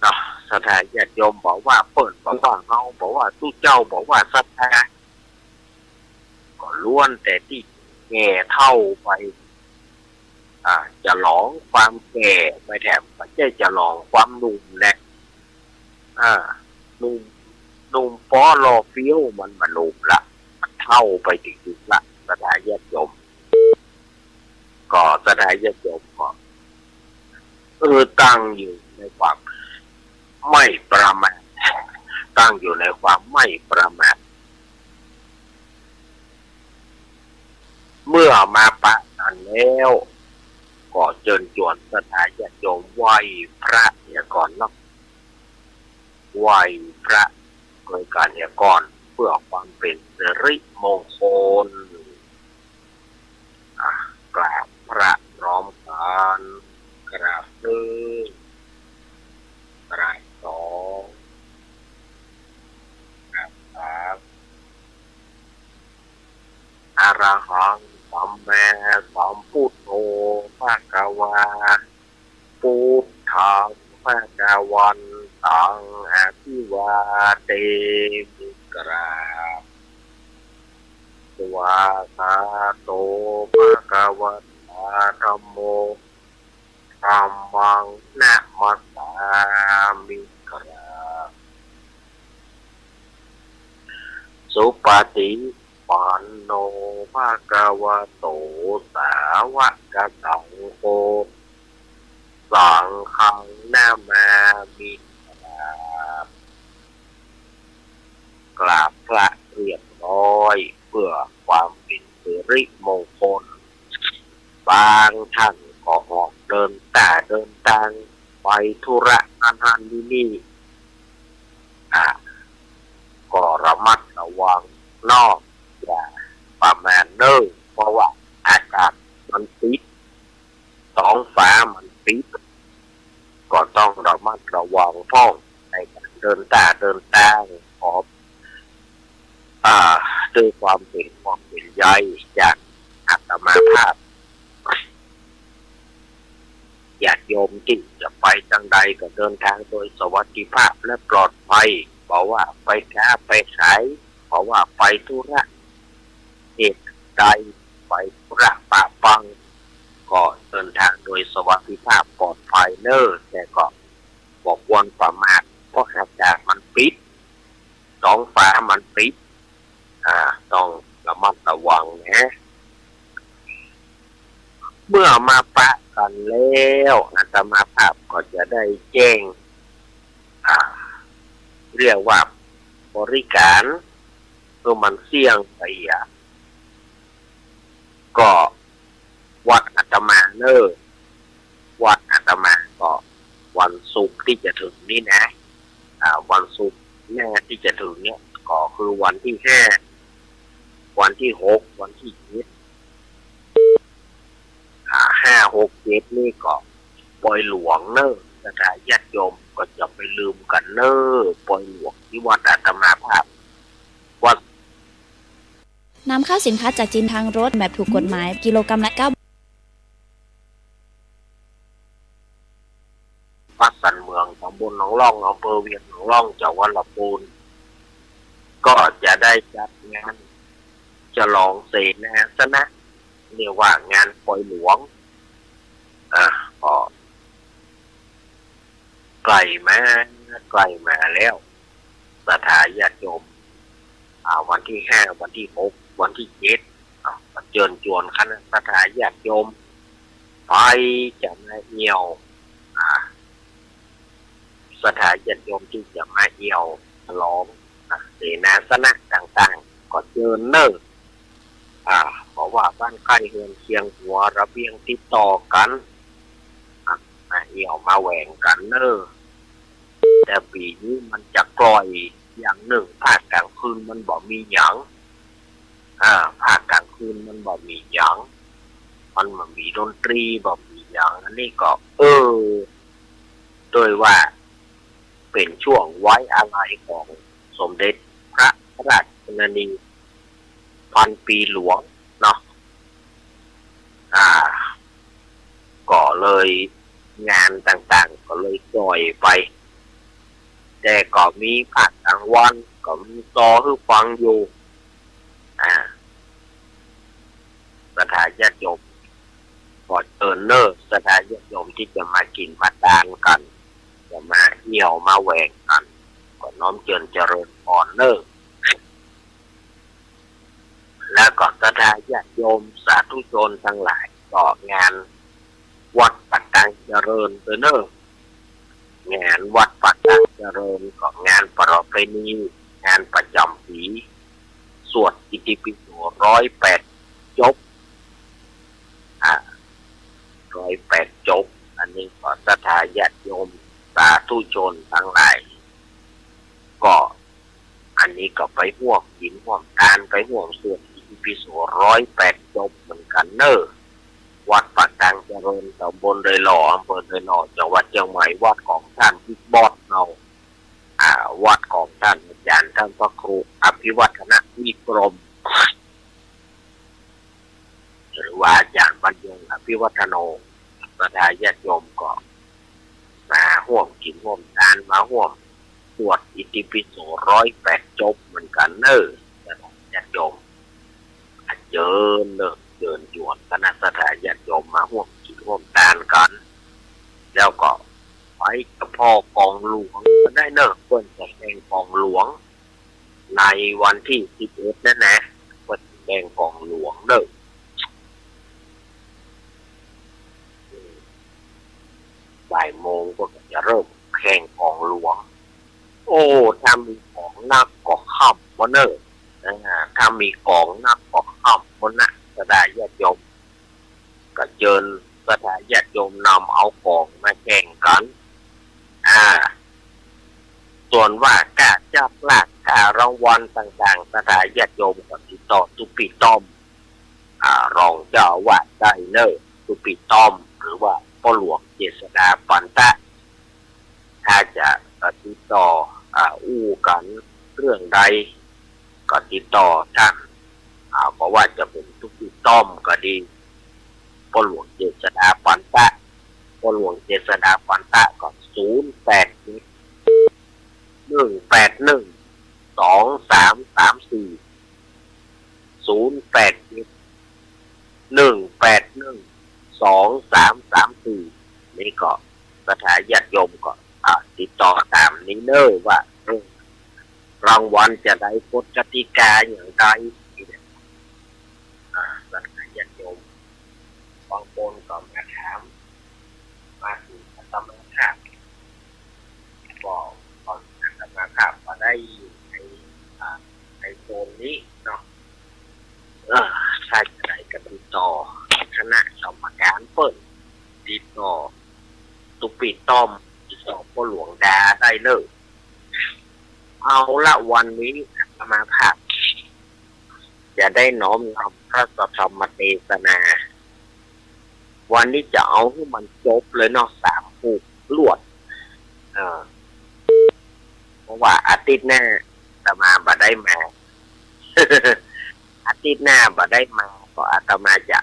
เนาะ ศรัทธาญาติโยม บ่ว่าเปิ้น บ่ว่าเฮา บ่ว่าตุ๊เจ้า บ่ว่าศรัทธา ก็ล้วนแต่ตี้แก่เฒ่าไป อ่า ฉลองความแก่ไปแถม บ่ใจ้ฉลองความหนุ่มแล อ่า หนุ่ม หนุ่มป๊อหล่อเฟี้ยวมันบ่หนุ่มละ มันเฒ่าไปติกๆ ละ ศรัทธาญาติโยม ก็ศรัทธาญาติโยมก็ เออ ตั้งอยู่ในความไม่ประมาท ตั้งอยู่ในความไม่ประมาท เมื่อมาปะกั๋นแล้ว ก็เจิญจวนศรัทธาญาติโยมไหว้พระเหียก่อนเนาะ ไหว้พระโดยการเหียก่อน เพื่อความเป๋นสิริมงคล อ่ะ กราบพระพร้อมกั๋น กราบหนึ่ง กราบสอง กราบสาม อะระหัง สัมมา วา พุทธังภะคะวันตัง อะภิวาเทมิ กราบ สวากขาโต ภะคะวะตา ธัมโม ธัมมัง นะมัสสามิ กราบ สุปะฏิปันโน ภะคะวะโต สาวะกะสังโฆ สังฆัง นะมามิ กราบ กราบพระเรียบร้อย เพื่อความเป๋นสิริมงคล บางท่านก็ออกเดินต้าเดินตาง ไปธุระอันนั้นนี่นี่ อ่ะ ก็ระมัดระวังเนาะ อย่าประมาทเน่อ เพราะว่าอากาศมันปิด ท้องฟ้ามันปิด ก็ต้องระมัดระวังพ่องในก๋านเดินต้าเดินตาง ขอ อ่า ด้วยความเป๋นห่วงเป๋นใยจากอาตมาภาพ ญาติโยมตี้จะไปตางใดก็เดินตางโดยสวัสดิภาพและปลอดภัย บ่ว่าไปก๊าไปขาย บ่ว่าไปธุระเหตุใด ไปธุระปะปัง ก็เดินตางโดยสวัสดิภาพปลอดภัยเน่อ แต่ก็บ่ควรประมาท เพราะอากาศมันปิด ท้องฟ้ามันปิด อ่า ต้องระมัดระวังนะ เมื่อมาปะกั๋นแล้ว อาตมาภาพก็จะได้แจ้ง อ่า เรียกว่าบริการ เพื่อมันเสี่ยงไปอ่ะ ก็วัดอาตมาเน่อ วัดอาตมาก็วันศุกร์ตี้จะถึงนี่นะ อ่า วันศุกร์หน้าตี้จะถึงเนี่ย ก็คือวันตี้ห้า วันตี้หก วันตี้เจ็ด อ่า ห้า หก เจ็ด นี่ก็ปอยหลวงเน่อ ศรัทธาญาติโยมก็จะไปลืมกั๋นเน่อ ปอยหลวงตี้วัดอาตมาภาพ วัด นำเข้าสินค้าจากจีนทางรถแบบถูกกฎหมาย กิโลกรัมละเก้า วัดสันเมือง ตำบลหนองล่อง อำเภอเวียงหนองล่อง จังหวัดลำพูน ก็จะได้จัดงานฉลองเสนาสนะ เรียกว่างานปอยหลวง อ่า ก็ ใกล้มา ใกล้มาแล้ว ศรัทธาญาติโยม อ่า วันตี้ห้า วันตี้หก วันตี้เจ็ด อ่า เจิญจวนคณะศรัทธาญาติโยม ใผจะมาเอี่ยว อ่า ศรัทธาญาติโยมตี้จะมาเอี่ยวฉลอง อ่า เสนาสนะต่างๆ ก็เจิญเน่อ อ่า เพราะว่าบ้านใก้เฮือนเคียงหัวระเบียงติดต่อกั๋น อ่ะ มาเอี่ยวมาแหว่งกั๋นเน่อ แต่ปี๋นี้มันจะกล่อยอย่างนึ่ง ภาคก๋างคืนมันบ่มีหยัง อ่า ภาคก๋างคืนมันบ่มีหยัง มันบ่มีดนตรี บ่มีหยัง อันนี้ก็ เออ โดยว่าเป๋นช่วงไว้อาลัยของสมเด็จพระราชชนนีพันปีหลวงเนาะ อ่า ก็เลยงานต่างๆ ก็เลยจ่อยไป แต่ก็มีภาคก๋างวัน ก็มีซอหื้อฟังอยู่ อ่า ศรัทธาญาติโยม ขอเจิญเน่อ ศรัทธาญาติโยมตี้จะมากิ๋นมาตานกั๋น จะมาเอี่ยวมาแหว่งกั๋น ก็น้อมเจิญเจริญพรเน่อ แล้วก็ศรัทธาญาติโยมสาธุชนตังหลาย ก็งานวัดป่าตางเจริญเน่อ งานวัดป่าตางเจริญ ก็งานประเพณี งานประจ๋ำปี๋ สวดอิติปิโสร้อยแปดจบ อ่า ร้อยแปดจบ อันนี้ก็ศรัทธาญาติโยมสาธุชนตังหลาย ก็ อันนี้ก็ไปฮ่วมกิ๋นฮ่วมตาน ไปฮ่วมสวดอิติปิโสร้อยแปดจบเหมือนกั๋นเน่อ วัดป่าตางเจริญ ตำบลดอยหล่อ อำเภอดอยหล่อ จังหวัดเจียงใหม่ วัดของต้านบิ๊กบอสเฮา อ่า วัดของต้านอาจ๋ารย์ ต้านพระครูอภิวัฒนวิกรม หรือว่าอาจ๋ารย์บรรยงอภิวัฒโน ศ ศรัทธาญาติโยมก็มาฮ่วมกิ๋นฮ่วมตาน มาฮ่วมสวดอิติปิโสร้อยแปดจบเหมือนกั๋นเน่อ ญาติโยม เจิญเน่อ เจิญจวนคณะศรัทธาญาติโยมมาฮ่วมกิ๋นฮ่วมตานกั๋น แล้วก็ไปเฉพาะกองหลวงก็ได้เน่อ เปิ้นจะแข่งกองหลวง ในวันตี้สิบเอ็ดนั้นนะ เปิ้นจะแข่งกองหลวงเน่อ บ่ายโมงก็จะเริ่มแข่งกองหลวง โอ้ ถ้ามีกองนักก็ค่ำบ่าเน่อ อ่า ถ้ามีกองนักก็ค่ำบ่านะ ศรัทธาญาติโยม ก็เจิญศรัทธาญาติโยมนำเอากองมาแข่งกั๋น อ่า ส่วนว่าก้าจับลาก ก้ารางวัลต่างๆ ศรัทธาญาติโยมก็ติดต่อตุ๊ปี้ต้อม อ่า รองเจ้าอาวาสได้เน่อ ตุ๊ปี้ต้อม หรือว่าป้อหลวงเจษฎา ปันตะ ถ้าจะติดต่อ อ่า อู้กั๋นเรื่องใด ก็ติดต่อต้าน อ่า บ่ว่าจะเป๋นตุ๊ปี้ต้อมก็ดี ป้อหลวงเจษฎา ปันตะ ป้อหลวงเจษฎา ปันตะ ก็ ศูนย์แปดเจ็ด หนึ่งแปดหนึ่ง สองสามสามสี่ ศูนย์แปดเจ็ด หนึ่งแปดหนึ่ง สองสามสามสี่ นี่ก็ศรัทธาญาติโยมก็ อ่า ติดต่อต๋ามนี้เน่อว่า เออ รางวัลจะได้ กฎกติกาอย่างใด อ่า ศรัทธาญาติโยม บางคนก็มาถาม มาเถิงอาตมาภาพ ก็ ก็อาตมาภาพก็ได้อยู่ใน อ่า ในโซนนี้เนาะ เออ ถ้าจะได้ก็ติดต่อคณะกรรมการเปิ้น ติดต่อตุ๊ปี้ต้อม ติดต่อป้อหลวงดาได้เน่อ เอาละ วันนี้อาตมาภาพ จะได้น้อมนำพระสัทธรรมเตสนา วันนี้จะเอาหื้อมันจบเลยเนาะ สามผูกลวด เออ เพราะว่าอาทิตย์หน้าอาตมาบ่ได้มา อาทิตย์หน้าบ่ได้มา ก็อาตมาจะ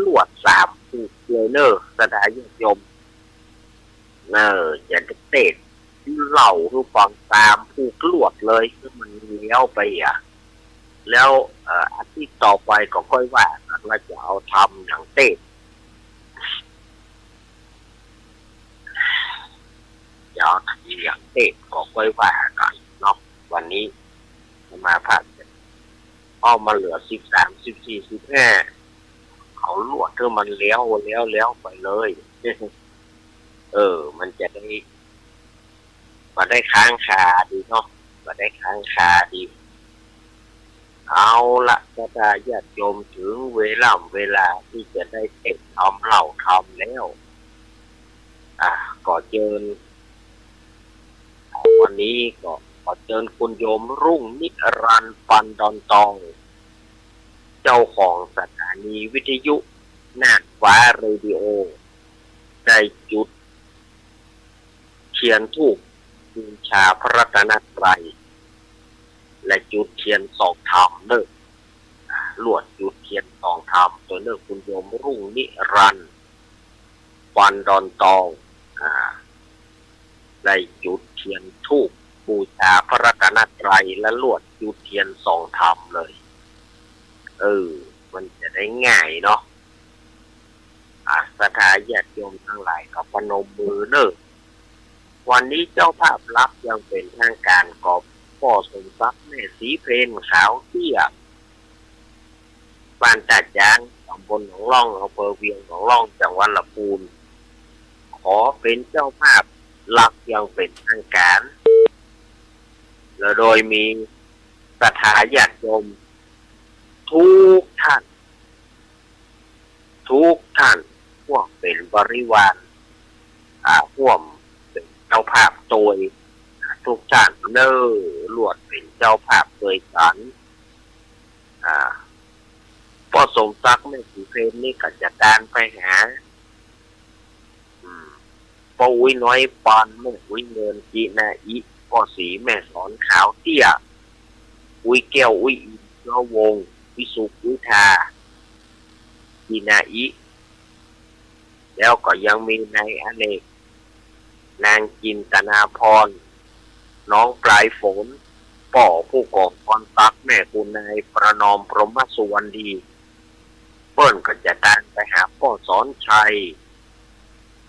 ลวดสามผูกเลยเน่อ ศรัทธาญาติโยม เออ จะเตสน์เล่าหื้อฟังสามผูกลวดเลย หื้อมันเลี้ยวไปอะ แล้ว เอ่อ อาทิตย์ต่อไปก็ค่อยว่ากั๋นว่าจะเอาธรรมหยังเตสน์ จะเอาธรรมหยังเตสน์ก็ค่อยว่ากั๋นเนาะ วันนี้อาตมาภาพ เอามาเหลือสิบสาม สิบสี่ สิบห้า เอาลวดหื้อมันเลี้ยว เลี้ยว เลี้ยวไปเลย เออ มันจะได้ บ่ได้ค้างคาดีเนาะ บ่ได้ค้างคาดี เอาละ ศรัทธาญาติโยม เถิงเวล่ำเวลาตี้จะได้เตสน์ธรรมเล่าธรรมแล้ว อ่า ก็เจิญ อ่า วันนี้ก็ขอเจิญคุณโยมรุ่งนิรันดร์ ปันดอนตอง เจ้าของสถานีวิทยุน่านฟ้าเรดิโอ ได้จุดเทียนธูปบูชาพระรัตนตรัย และจุดเทียนส่องธรรมเน่อ อ่า ลวดจุดเทียนส่องธรรมตวยเน่อ คุณโยมรุ่งนิรันดร์ ปันดอนตอง อ่า ได้จุดเทียนธูปบูชาพระรัตนตรัย และลวดจุดเทียนส่องธรรมเลย เออ มันจะได้ง่ายเนาะ อ่ะ ศรัทธาญาติโยมตังหลายก็พนมมือเน่อ วันนี้เจ้าภาพหลักอย่างเป๋นทางก๋านก็ป้อสมศักดิ์ แม่ศรีเพญ ขาวเตี้ย บ้านต้าจ๊าง ต๋ำบลหนองล่อง อำเภอเวียงหนองล่อง จังหวัดลำพูน ขอเป๋นเจ้าภาพหลักอย่างเป๋นทางก๋าน และโดยมีศรัทธาญาติโยมทุกท่าน ทุกท่าน ร่วมเป๋นบริวาร อ่า ร่วมเป๋นเจ้าภาพตวย ทุกท่านเน่อ ลวดเป๋นเจ้าภาพตวยกั๋น อ่า ป้อสมศักดิ์ แม่ศรีเพญนี่ก็จะตานไปหา อืม ป้ออุ๊ยน้อยปาน แม่อุ๊ยเงิน จินาอิ ป้อศรีแม่สอน ขาวเตี้ย อุ๊ยแก้ว อุ๊ยอิน เชื้อวงศ์ วิสุทธิ์ อุ๊ยทา จินาอิ แล้วก็ยังมีนายอเนก นางจินตนาภรณ์ น้องปลายฝน ป้อผู้กองพรศักดิ์ แม่คุณนายประนอมพรหมสุวรรณดี เปิ้นก็จะตานไปหาป้อสอนชัย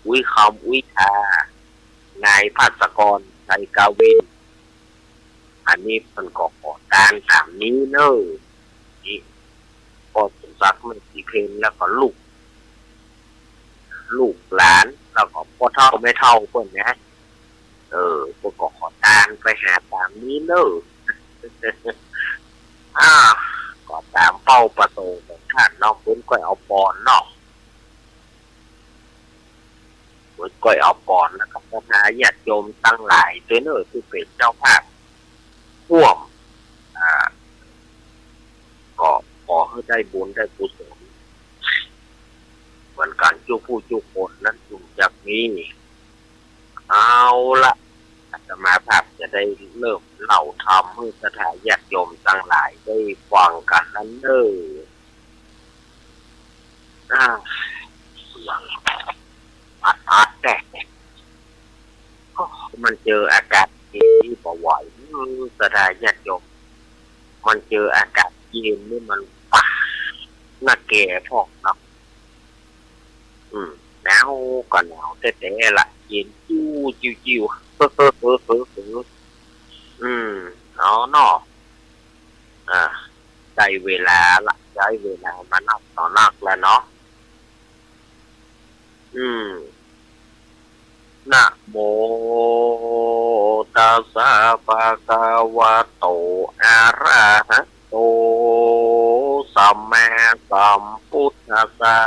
อุ๊ยคำอุ๊ยทา นายภัสกร ชัยกาวิน อันนี้เปิ้นก็ขอตานต๋ามนี้เน่อ นี่ ป้อสมศักดิ์ แม่ศรีเพญ แล้วก็ลูก ลูกหลาน แล้วก็ป้อเฒ่าแม่เฒ่าเปิ้นนะ เออ เปิ้นก็ขอตานไปหาต๋ามนี้เน่อ อ่า ก็ต๋ามเป้าประสงค์ของต้านเนาะ เปิ้นก้อยเอาปอนเนาะ เปิ้นก้อยเอาปอน แล้วก็ศรัทธาญาติโยมตังหลายตวยเน่อ ตี้เป๋นเจ้าภาพฮ่วม อ่า ก็ขอหื้อได้บุญได้กุศลเหมือนกั๋นกู้ผู้กู้คนนั้นจึงจักมี เอาละ อาตมาภาพจะได้เริ่มเล่าธรรมหื้อศรัทธาญาติโยมตังหลายได้ฟังกั๋นนั้นเน่อ อ่า อัดอัดแต๊ โอ้ มันเจออากาศเย็นนี่บ่ไหว อืม ศรัทธาญาติโยม มันเจออากาศเย็นนี่มันปาดหน้าแก่พอกเนาะ อืม หนาวก็หนาวแต๊ๆ ละ เย็นจิ้วๆๆ อืม เอาเนาะ อ่า ได้เวลาละ ได้เวลามานักต่อนักแล้วเนาะ อืม นะโม ตัสสะ ภะคะวะโต อะระหะโต สัมมาสัมพุทธัสสะ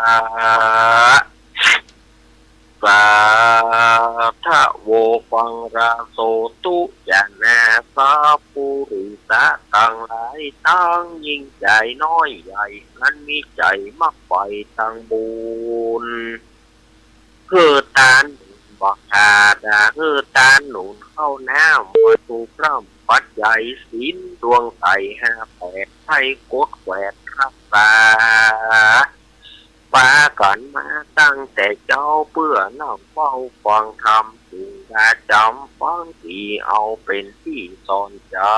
สาธะโว ฟังราโสตุ จะนาสาปุริสะตังหลาย ตังยิ่งใจ๋น้อยใหญ่ อันมีใจ๋มักใฝ่ตังบุญ หื้อตานบักธาดา หื้อตานหนุนข้าวน้ำ วัตถุพร่ำปัจจัย ศีลดวงใสห้าแปด ไถ่กดแกวดฮักษา ปากั๋นมาตั้งแต่เจ๊า เปื้อเล่าเว้าฟังธรรม จึงดาจ๋ำฟังดี เอาเป๋นตี้สอนใจ๋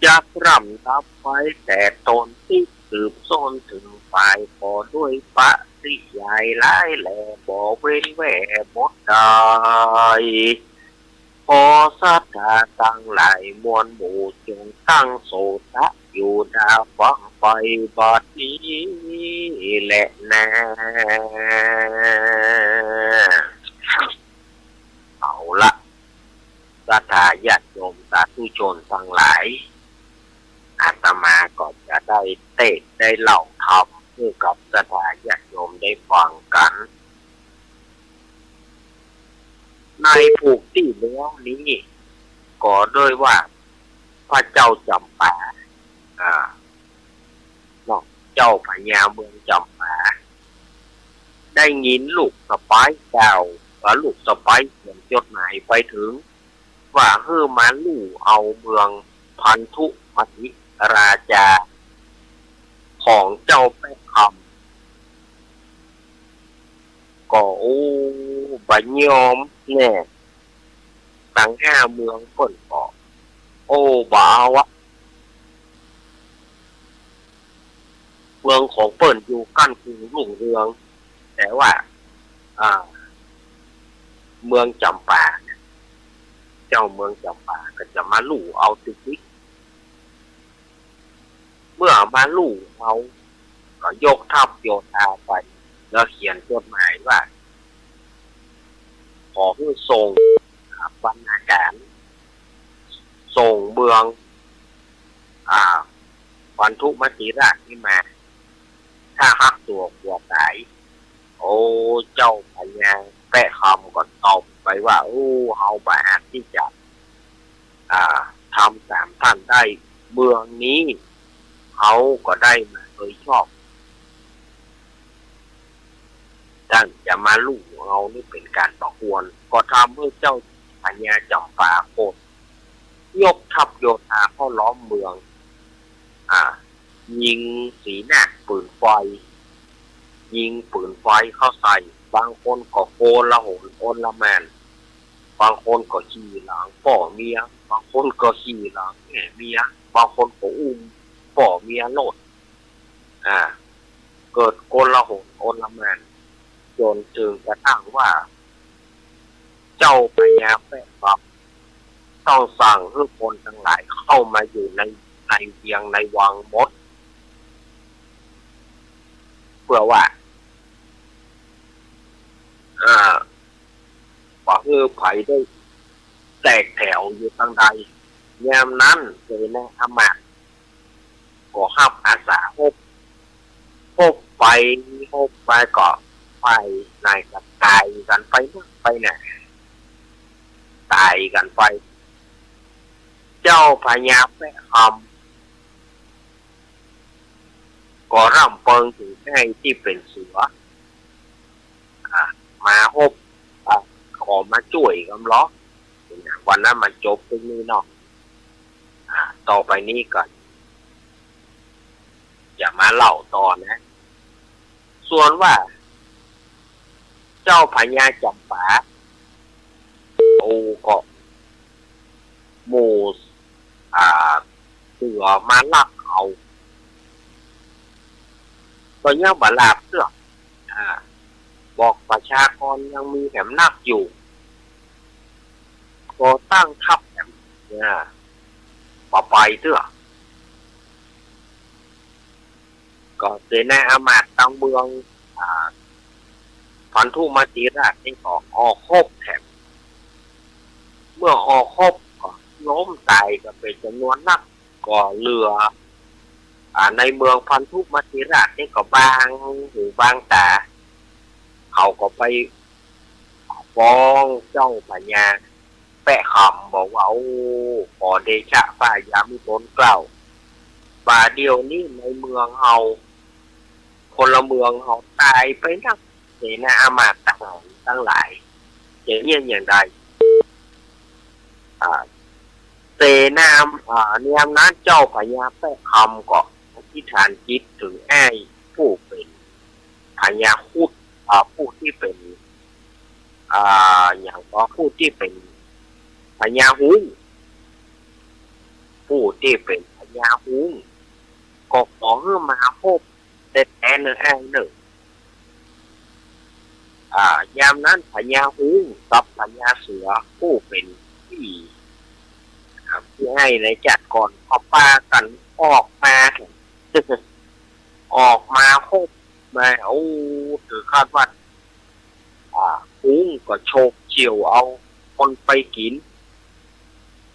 จักร่ำรับไว้แต่ตนตี้ สืบส้นเถิงปาย ขอด้วยปริยายหลายแล บ่เว้นแว่หมดดาย ขอศรัทธาตังหลายมวลหมู่ จงตั้งโสตะอยู่ดาฟังไปบัดนี้แลนา เอาละ ศรัทธาญาติโยมสาธุชนตังหลาย อาตมาก็จะได้เตสน์ได้เล่าธรรมหื้อกับศรัทธาญาติโยมได้ฟังกั๋น ในผูกตี้แล้วนี้ ก็ด้วยว่าพระเจ้าจ๋ำปา อ่า เนาะ เจ้าพญาเมืองจ๋ำปา ได้ยินลูกสะใภ้กล่าว ว่าลูกสะใภ้เขียนจดหมายไปเถิง ว่าหื้อมาลู่เอาเมืองพันธุมติราชา ของเจ้าแป๊ะคำ ก็ โอ้ บ่ยอมแน่ ตังห้าเมืองเปิ้นก็ โอ้ บ่เอาอะ เมืองของเปิ้นอยู่ก้านกุงรุ่งเรือง แต่ว่า อ่า เมืองจ๋ำปา เจ้าเมืองจ๋ำปาก็จะมาลู่เอาติด เมื่อมาลู่เอา ก็ยกทัพโยธาไป แล้วเขียนจดหมายว่า ขอหื้อส่ง อ่า บรรณาการ ส่งเมือง อ่า พันธุมติราชนี้มา ถ้าฮักตั๋วกลัวต๋าย โอ้ เจ้าพญาแป๊ะคำก็ตอบไปว่า โอ้ เฮาบ่อาจตี้จะ อ่า ทำต๋ามต้านได้ เมืองนี้เฮาก็ได้มาโดยชอบ ต้านจะมาลู่เอานี่เป๋นก๋านบ่ควร ก็ทำหื้อเจ้าพญาจ๋ำปาโกรธ ยกทัพโยธาเข้าล้อมเมือง อ่า ยิงสีหน้าปืนไฟ ยิงปืนไฟเข้าใส่ บางคนก็โกลาหลโอลหม่าน บางคนก็ขี้หลังป้อเมีย บางคนก็ขี้หลังแอ่เมีย บางคนก็อุ้มป้อเมียโลด อ่า เกิดโกลาหลโอลหม่าน จ๋นเถิงกระทั่งว่า เจ้าพญาแป๊ะคำต้องสั่งหื้อคนตังหลายเข้ามาอยู่ใน ในเวียงในวังหมด เปื้อว่า อ่า บ่หื้อใผได้แตกแถวอยู่ตังใด ยามนั้นเสนาอำมาตย์ก็ฮับอาสาฮบ ฮบไป ฮบไปก็ฝ่ายไหนก็ต๋ายกั๋นไปนักไปหนา ต๋ายกั๋นไป เจ้าพญาแป๊ะคำก็ร่ำเปิงเถิงอ้ายตี้เป๋นเสือ อ่า มาฮบ อ่า ขอมาจ้วยกำลอ วันนั้นมันจบเต้านี้เนาะ อ่า ต่อไปนี้ก็จะมาเล่าต่อนะ ส่วนว่า เจ้าพญาจ๋ำปา โอ้ ก็หมู่ อ่า เสือมาลักเอา ก็ยังบ่หลาบเตื้อ อ่า บอกประชากรยังมีแหมนักอยู่ ก็ตั้งทัพแหม อ่า บ่ไปเตื้อ ก็เสนาอำมาตย์ตังเมือง อ่า พันธุมติราชนี่ก็ออกฮบแถม เมื่อออกฮบก็ล้มต๋ายกั๋นเป๋นจ๋ำนวนนัก ก็เหลือ อ่า ในเมืองพันธุมติราชนี่ก็บางหูบางต๋า เขาก็ไปฟ้องเจ้าพญาแป๊ะคำบอกว่า โอ้ ขอเดชะพระยามิตรเกล้า บ่าเดี่ยวนี้ในเมืองเฮา พลเมืองเฮาต๋ายไปนัก เสนาอำมาตย์ตังหลาย ตังหลาย จะเยียะอย่างใด อ่า เสนา อ่า ในยามนั้นเจ้าพญาแป๊ะคำก็อธิษฐานจิตเถิงอ้ายผู้เป๋นพญาฮุด อ่า ผู้ตี้เป๋น อ่า หยังก็ผู้ตี้เป๋นพญาฮุ้ง ผู้ตี้เป๋นพญาฮุ้ง ก็ขอหื้อมาฮบแต๊ๆ เน่ออ้ายเน่อ อ่า ยามนั้นพญาฮุ้งกับพญาเสือผู้เป๋นปี้ อ่า ปี้อ้ายในจัดก่อนก็ปากั๋นออกมา ออกมาฮบมา โอ้ เถิงขั้นว่า อ่า ฮุ้งก็โฉกเฉี่ยวเอาคนไปกิ๋น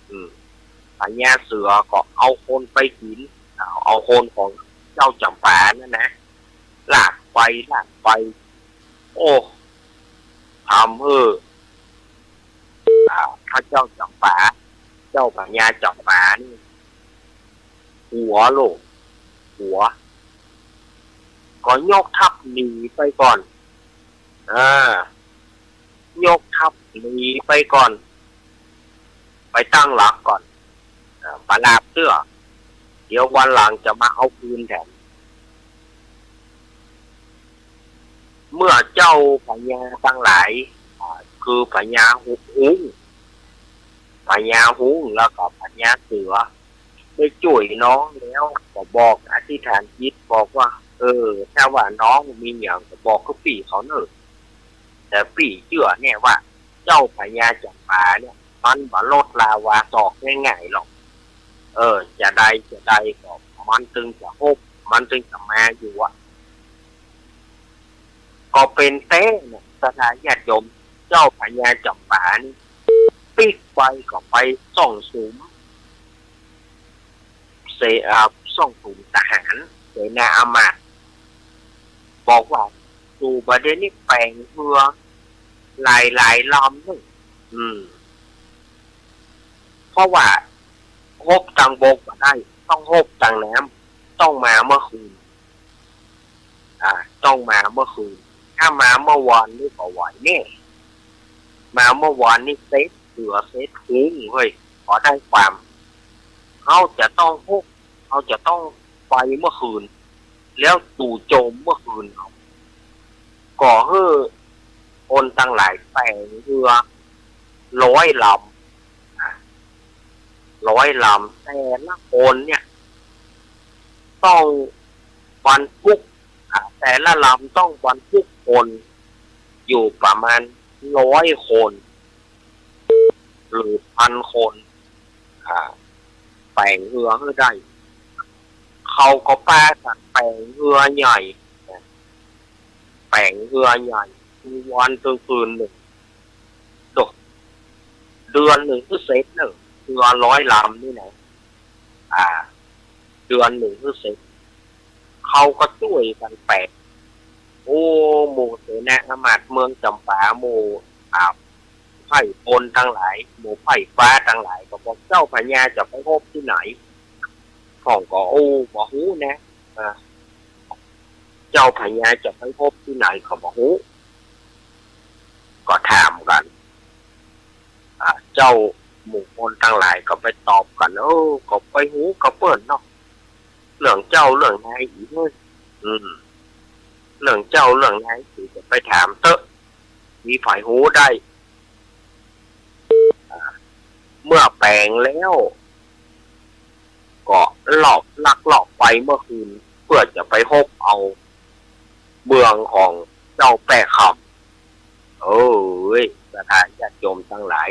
อืม พญาเสือก็เอาคนไปกิ๋น เอา เอาคนของเจ้าจ๋ำปานั่นนะ ลากไป ลากไป โอ้ ทำหื้อ อ่า พระเจ้าจ๋ำปา เจ้าพญาจ๋ำปานี่ หัวโลก หัว ก็ยกทัพหนีไปก่อน อ่า ยกทัพหนีไปก่อน ไปตั้งหลักก่อน อ่า บ่หลาบเตื้อ เดี๋ยววันหลังจะมาเอาคืนแถม เมื่อเจ้าพญาตังหลาย อ่า คือพญาฮุ ฮุ้ง พญาฮุ้งแล้วก็พญาเสือ ได้จ้วยน้องแล้วก็บอกอธิษฐานจิตบอกว่า เออ ถ้าว่าน้องมีหยังก็บอกกับปี้เขาเน่อ แต่ปี้เจื้อแน่ว่า เจ้าพญาจ๋ำปาเนี่ย มันบ่ลดลาวาศอกง่ายๆ หรอก เออ จะใดจะใดก็มันตึงจะฮบ มันตึงจะมาอยู่อะ ก็เป๋นแต๊เนี่ย ศรัทธาญาติโยม เจ้าพญาจ๋ำปานี่ ปิ๊กไปก็ไปซ่องสุม เส อ่า ซ่องสุมทหาร เสนาอำมาตย์ บอกว่า สู่บ่าเดี่ยวนี้แป๋งเฮือหลายๆ ลำนึ่ง อืม เพราะว่าฮบตางบกบ่ได้ ต้องฮบตางน้ำ ต้องมาเมื่อคืน อ่า ต้องมาเมื่อคืน ถ้ามาเมื่อวานนี่บ่ไหวแน่ มาเมื่อวานนี่เสร็จเสือเสร็จฮุ้งเฮ้ย บ่ได้ความ เฮาจะต้องฮบ เฮาจะต้องไปเมื่อคืน แล้วจู่โจมเมื่อคืนเอา ก็หื้อคนตังหลายแป๋งเฮือร้อยลำ อ่า ร้อยลำ แต่ละคนเนี่ย ต้องบรรทุก อ่า แต่ละลำต้องบรรทุกคนอยู่ประมาณร้อยคน หรือพันคน อ่า แป๋งเฮือหื้อได้ เขาก็ปากั๋นแป๋งเฮือใหญ่ แป๋งเฮือใหญ่ ตึงวันตึงคืนนึ่ง โด เดือนนึ่งหื้อเสร็จเน่อ เฮือร้อยลำนี่นะ อ่า เดือนนึ่งหื้อเสร็จ เขาก็จ้วยกั๋นแป๋ง โอ้ หมู่เสนาอามาตย์เมืองจ๋ำปา หมู่ อ่า ไพร่พลตังหลาย หมู่ไพร่ฟ้าตังหลาย ก็บอก เจ้าพญาจะไปฮบตี้ไหน พ่องก็ โอ้ บ่ฮู้นะ อ่า เจ้าพญาจะไปฮบตี้ไหนก็บ่ฮู้ ก็ถามกั๋น อ่า เจ้าหมู่คนตังหลายก็ไปตอบกั๋น เออ ก็ไปฮู้กับเปิ้นเนาะ เรื่องเจ้าเรื่องนายอีก อืม เรื่องเจ้าเรื่องนายสิจะไปถามเต๊อะ มีใผฮู้ได้ อ่า เมื่อแป๋งแล้ว ก็ลอบ ลักลอบไปเมื่อคืน เพื่อจะไปฮบเอาเมืองของเจ้าแป้คำ เอ้ย ศรัทธาญาติโยมตังหลาย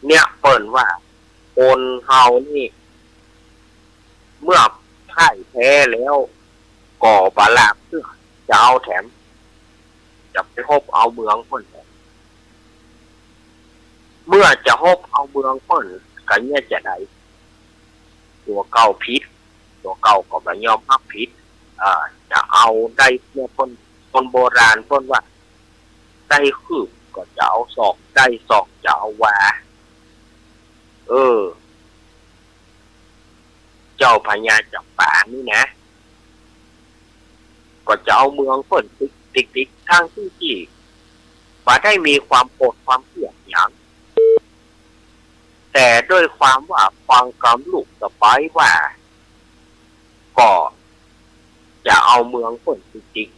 เนี่ยเปิ้นว่า คนเฮานี่ เมื่อพ่ายแพ้แล้ว ก็บ่ลาบเตื้อ จะเอาแถม จะไปฮบเอาเมืองเปิ้นแถม เมื่อจะฮบเอาเมืองเปิ้น ก็เนี่ยจะใด ตั๋วเก่าผิด ตั๋วเก่าก็บ่ยอมฮับผิด อ่า จะเอาได้เนี่ย คน คนโบราณเปิ้นว่า ได้คืบก็จะเอาศอก ได้ศอกจะเอาวา เออ เจ้าพญาจ๋ำปานี่นะ ก็จะเอาเมืองเปิ้นติ๊กติ๊กติ๊ก ทั้งตี้ตี้บ่ได้มีความโกรธความเกลียดหยัง แต่ด้วยความว่าฟังกำลูกสะใภ้ว่า ก็จะเอาเมืองเปิ้นติ๊กติ๊ก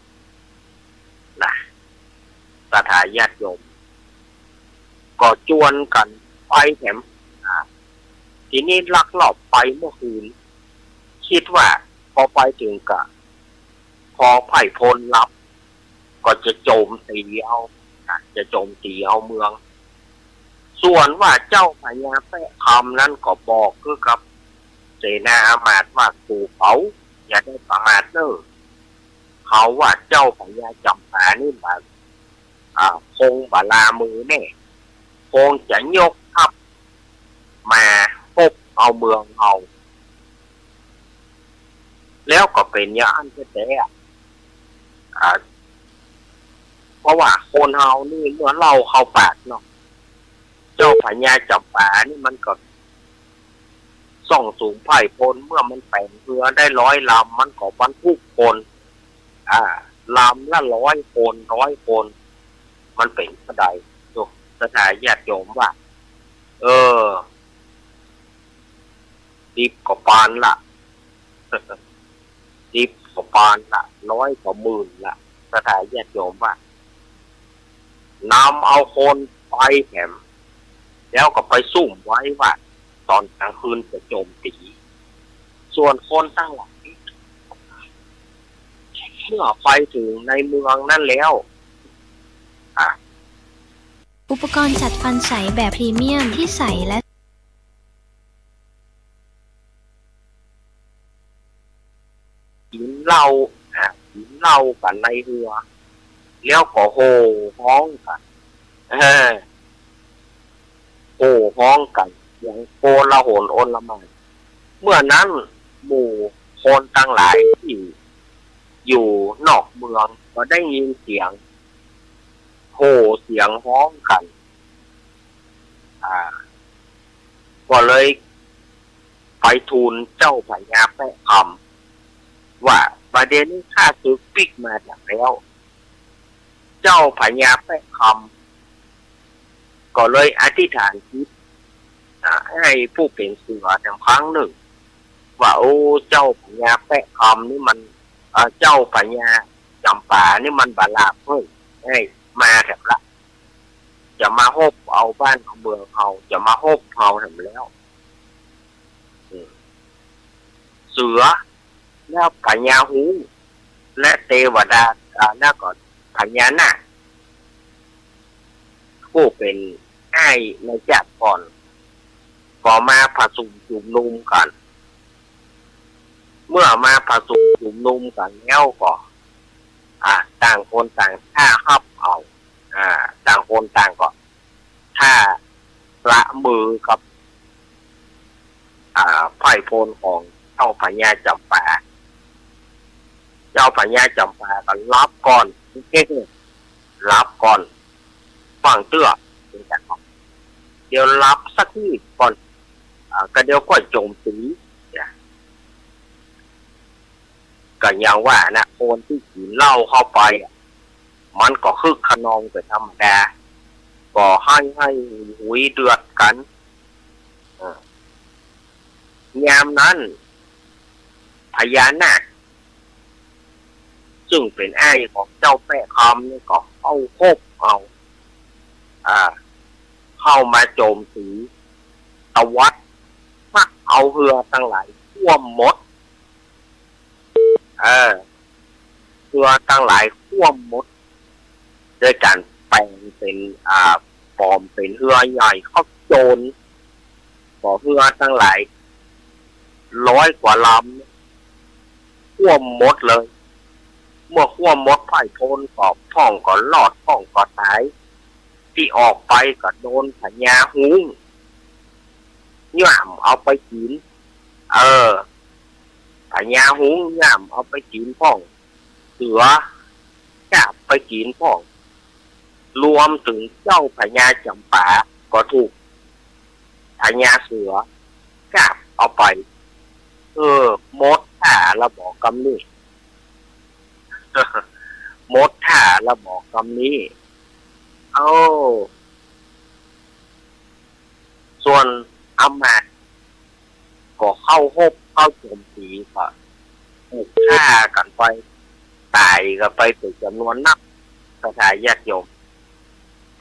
นะ ศรัทธาญาติโยม ก็จวนกั๋นไปแถม อ่า ทีนี้ลักลอบไปเมื่อคืน กึ๊ดว่าพอไปเถิงก็ พอพ่ายพลลับ ก็จะโจมตี๋เอา อ่า จะโจมตี๋เอาเมือง ส่วนว่าเจ้าพญาแป๊คำนั้นก็บอกคือกับเสนาอามาตย์ว่า หมู่เขาอย่าได้ประมาทเน่อ เขาว่าเจ้าพญาจ๋ำปานี่บ่ อ่า คงบ่ลามือแน่ คงจะยกทัพมาฮบเอาเมืองเฮา แล้วก็เป๋นอย่างอั้นแต๊ๆ อ่า เพราะว่าคนเฮานี่เมื่อเหล้าเข้าปากเนาะ เจ้าพญาจ๋ำปานี่มันก็ส่องสูงพ่ายพล เมื่อมันแป๋งเฮือได้ร้อยลำ มันก็บรรทุกคน อ่า ลำละร้อยคน ร้อยคน มันเป๋นเท่าใด โยม ศรัทธาญาติโยมว่า เออ สิบก็ปานละ สิบก็ปานละ ร้อยก็หมื่นละ ศรัทธาญาติโยมว่า นำเอาคนไปแถม แล้วก็ไปซุ่มไว้ว่า ต๋อนกลางคืนจะโจมตี๋ ส่วนคนตังหลาย เมื่อไปเถิงในเมืองนั้นแล้ว อ่ะ อุปกรณ์จัดฟันใสแบบพรีเมียมที่ใสและ กิ๋นเหล้า อ่ะ กิ๋นเหล้ากั๋นในเฮือ แล้วก็โห่ฮ้องกั๋น เออ โห่ฮ้องกั๋นอย่างโกลาหลโอลหม่าน เมื่อนั้นหมู่คนตังหลายตี้อยู่นอกเมืองก็ได้ยินเสียงโห่เสียงฮ้องกั๋น อ่า ก็เลยไปทูลเจ้าพญาแป๊คำว่า บ่าเดี่ยวนี้ข้าศึกปิ๊กมาแถมแล้ว เจ้าพญาแป๊คำก็เลยอธิษฐานจิต อ่า หื้อผู้เป๋นเสือแถมครั้งนึ่ง ว่า โอ้ เจ้าพญาแป๊คำนี่มัน เอ่อ เจ้าพญาจ๋ ำปานี่มันบ่หลาบเฮ้ย เฮ้ย มาแถมละ จะมาฮบเอาบ้านเอาเมืองเฮา จะมาฮบเฮาแถมแล้ว อืม เสือ แล้วพญาหงส์ และเตวดา อ่า แล้วก็พญานาค ผู้เป๋นอ้ายในจาติก่อน ก็มาผะสุมจุมนุมกั๋น เมื่อมาผะสุมจุมนุมกั๋นแล้วก็ อ่า ต่างคนต่างถ้าฮับเอา อ่า ต่างคนต่างก็ถ้าประมือกับ อ่า ฝ่ายพลของเจ้าพญาจ๋ำปา เจ้าพญาจ๋ำปาก็หลับก่อน เก๊กๆ หลับก่อน ฟังเตื้อ เดี๋ยวหลับสักนิดก่อน อ่า ก็เดี๋ยวก็โจมตี เนี่ย ก็อย่างว่านะ คนตี้กิ๋นเหล้าเข้าไปอะ มันก็คึกคะนองเป๋นธรรมดา ก็ไห้ไห้หุยเดือดกั๋น อ่า ยามนั้น พญานาค ซึ่งเป๋นอ้ายของเจ้าแป๊ะคำนี่ก็เข้าฮบเอา อ่า เข้ามาโจมตี ตวัด ซัดเอาเฮือตังหลายคว่ำหมด เออ เฮือตังหลายคว่ำหมด โดยก๋านแป๋งเป๋น อ่า ป๋อมเป๋นเฮือใหญ่เข้าโจร ก็เฮือตังหลายร้อยกว่าลำ คว่ำหมดเลย เมื่อคว่ำหมด ฝ่ายพลก็พ่องก็รอด พ่องก็ต๋าย ตี้ออกไปก็โดนพญาหงส์ย่ามเอาไปกิ๋น เออ พญาหงส์ย่ามเอาไปกิ๋นพ่อง เสือก็ไปกิ๋นพ่อง รวมเถิงเจ้าพญาจ๋ำปาก็ถูกพญาเสือกาบเอาไป เออ หมดท่าละบ่กำนี้ หมดท่าละบ่กำนี้ เอ้า ส่วนอำมาตย์ก็เข้าฮบเข้าโจมตีก็ถูกฆ่ากั๋นไป ต๋ายกั๋นไปเป๋นจ๋ำนวนนัก ศรัทธาญาติโยม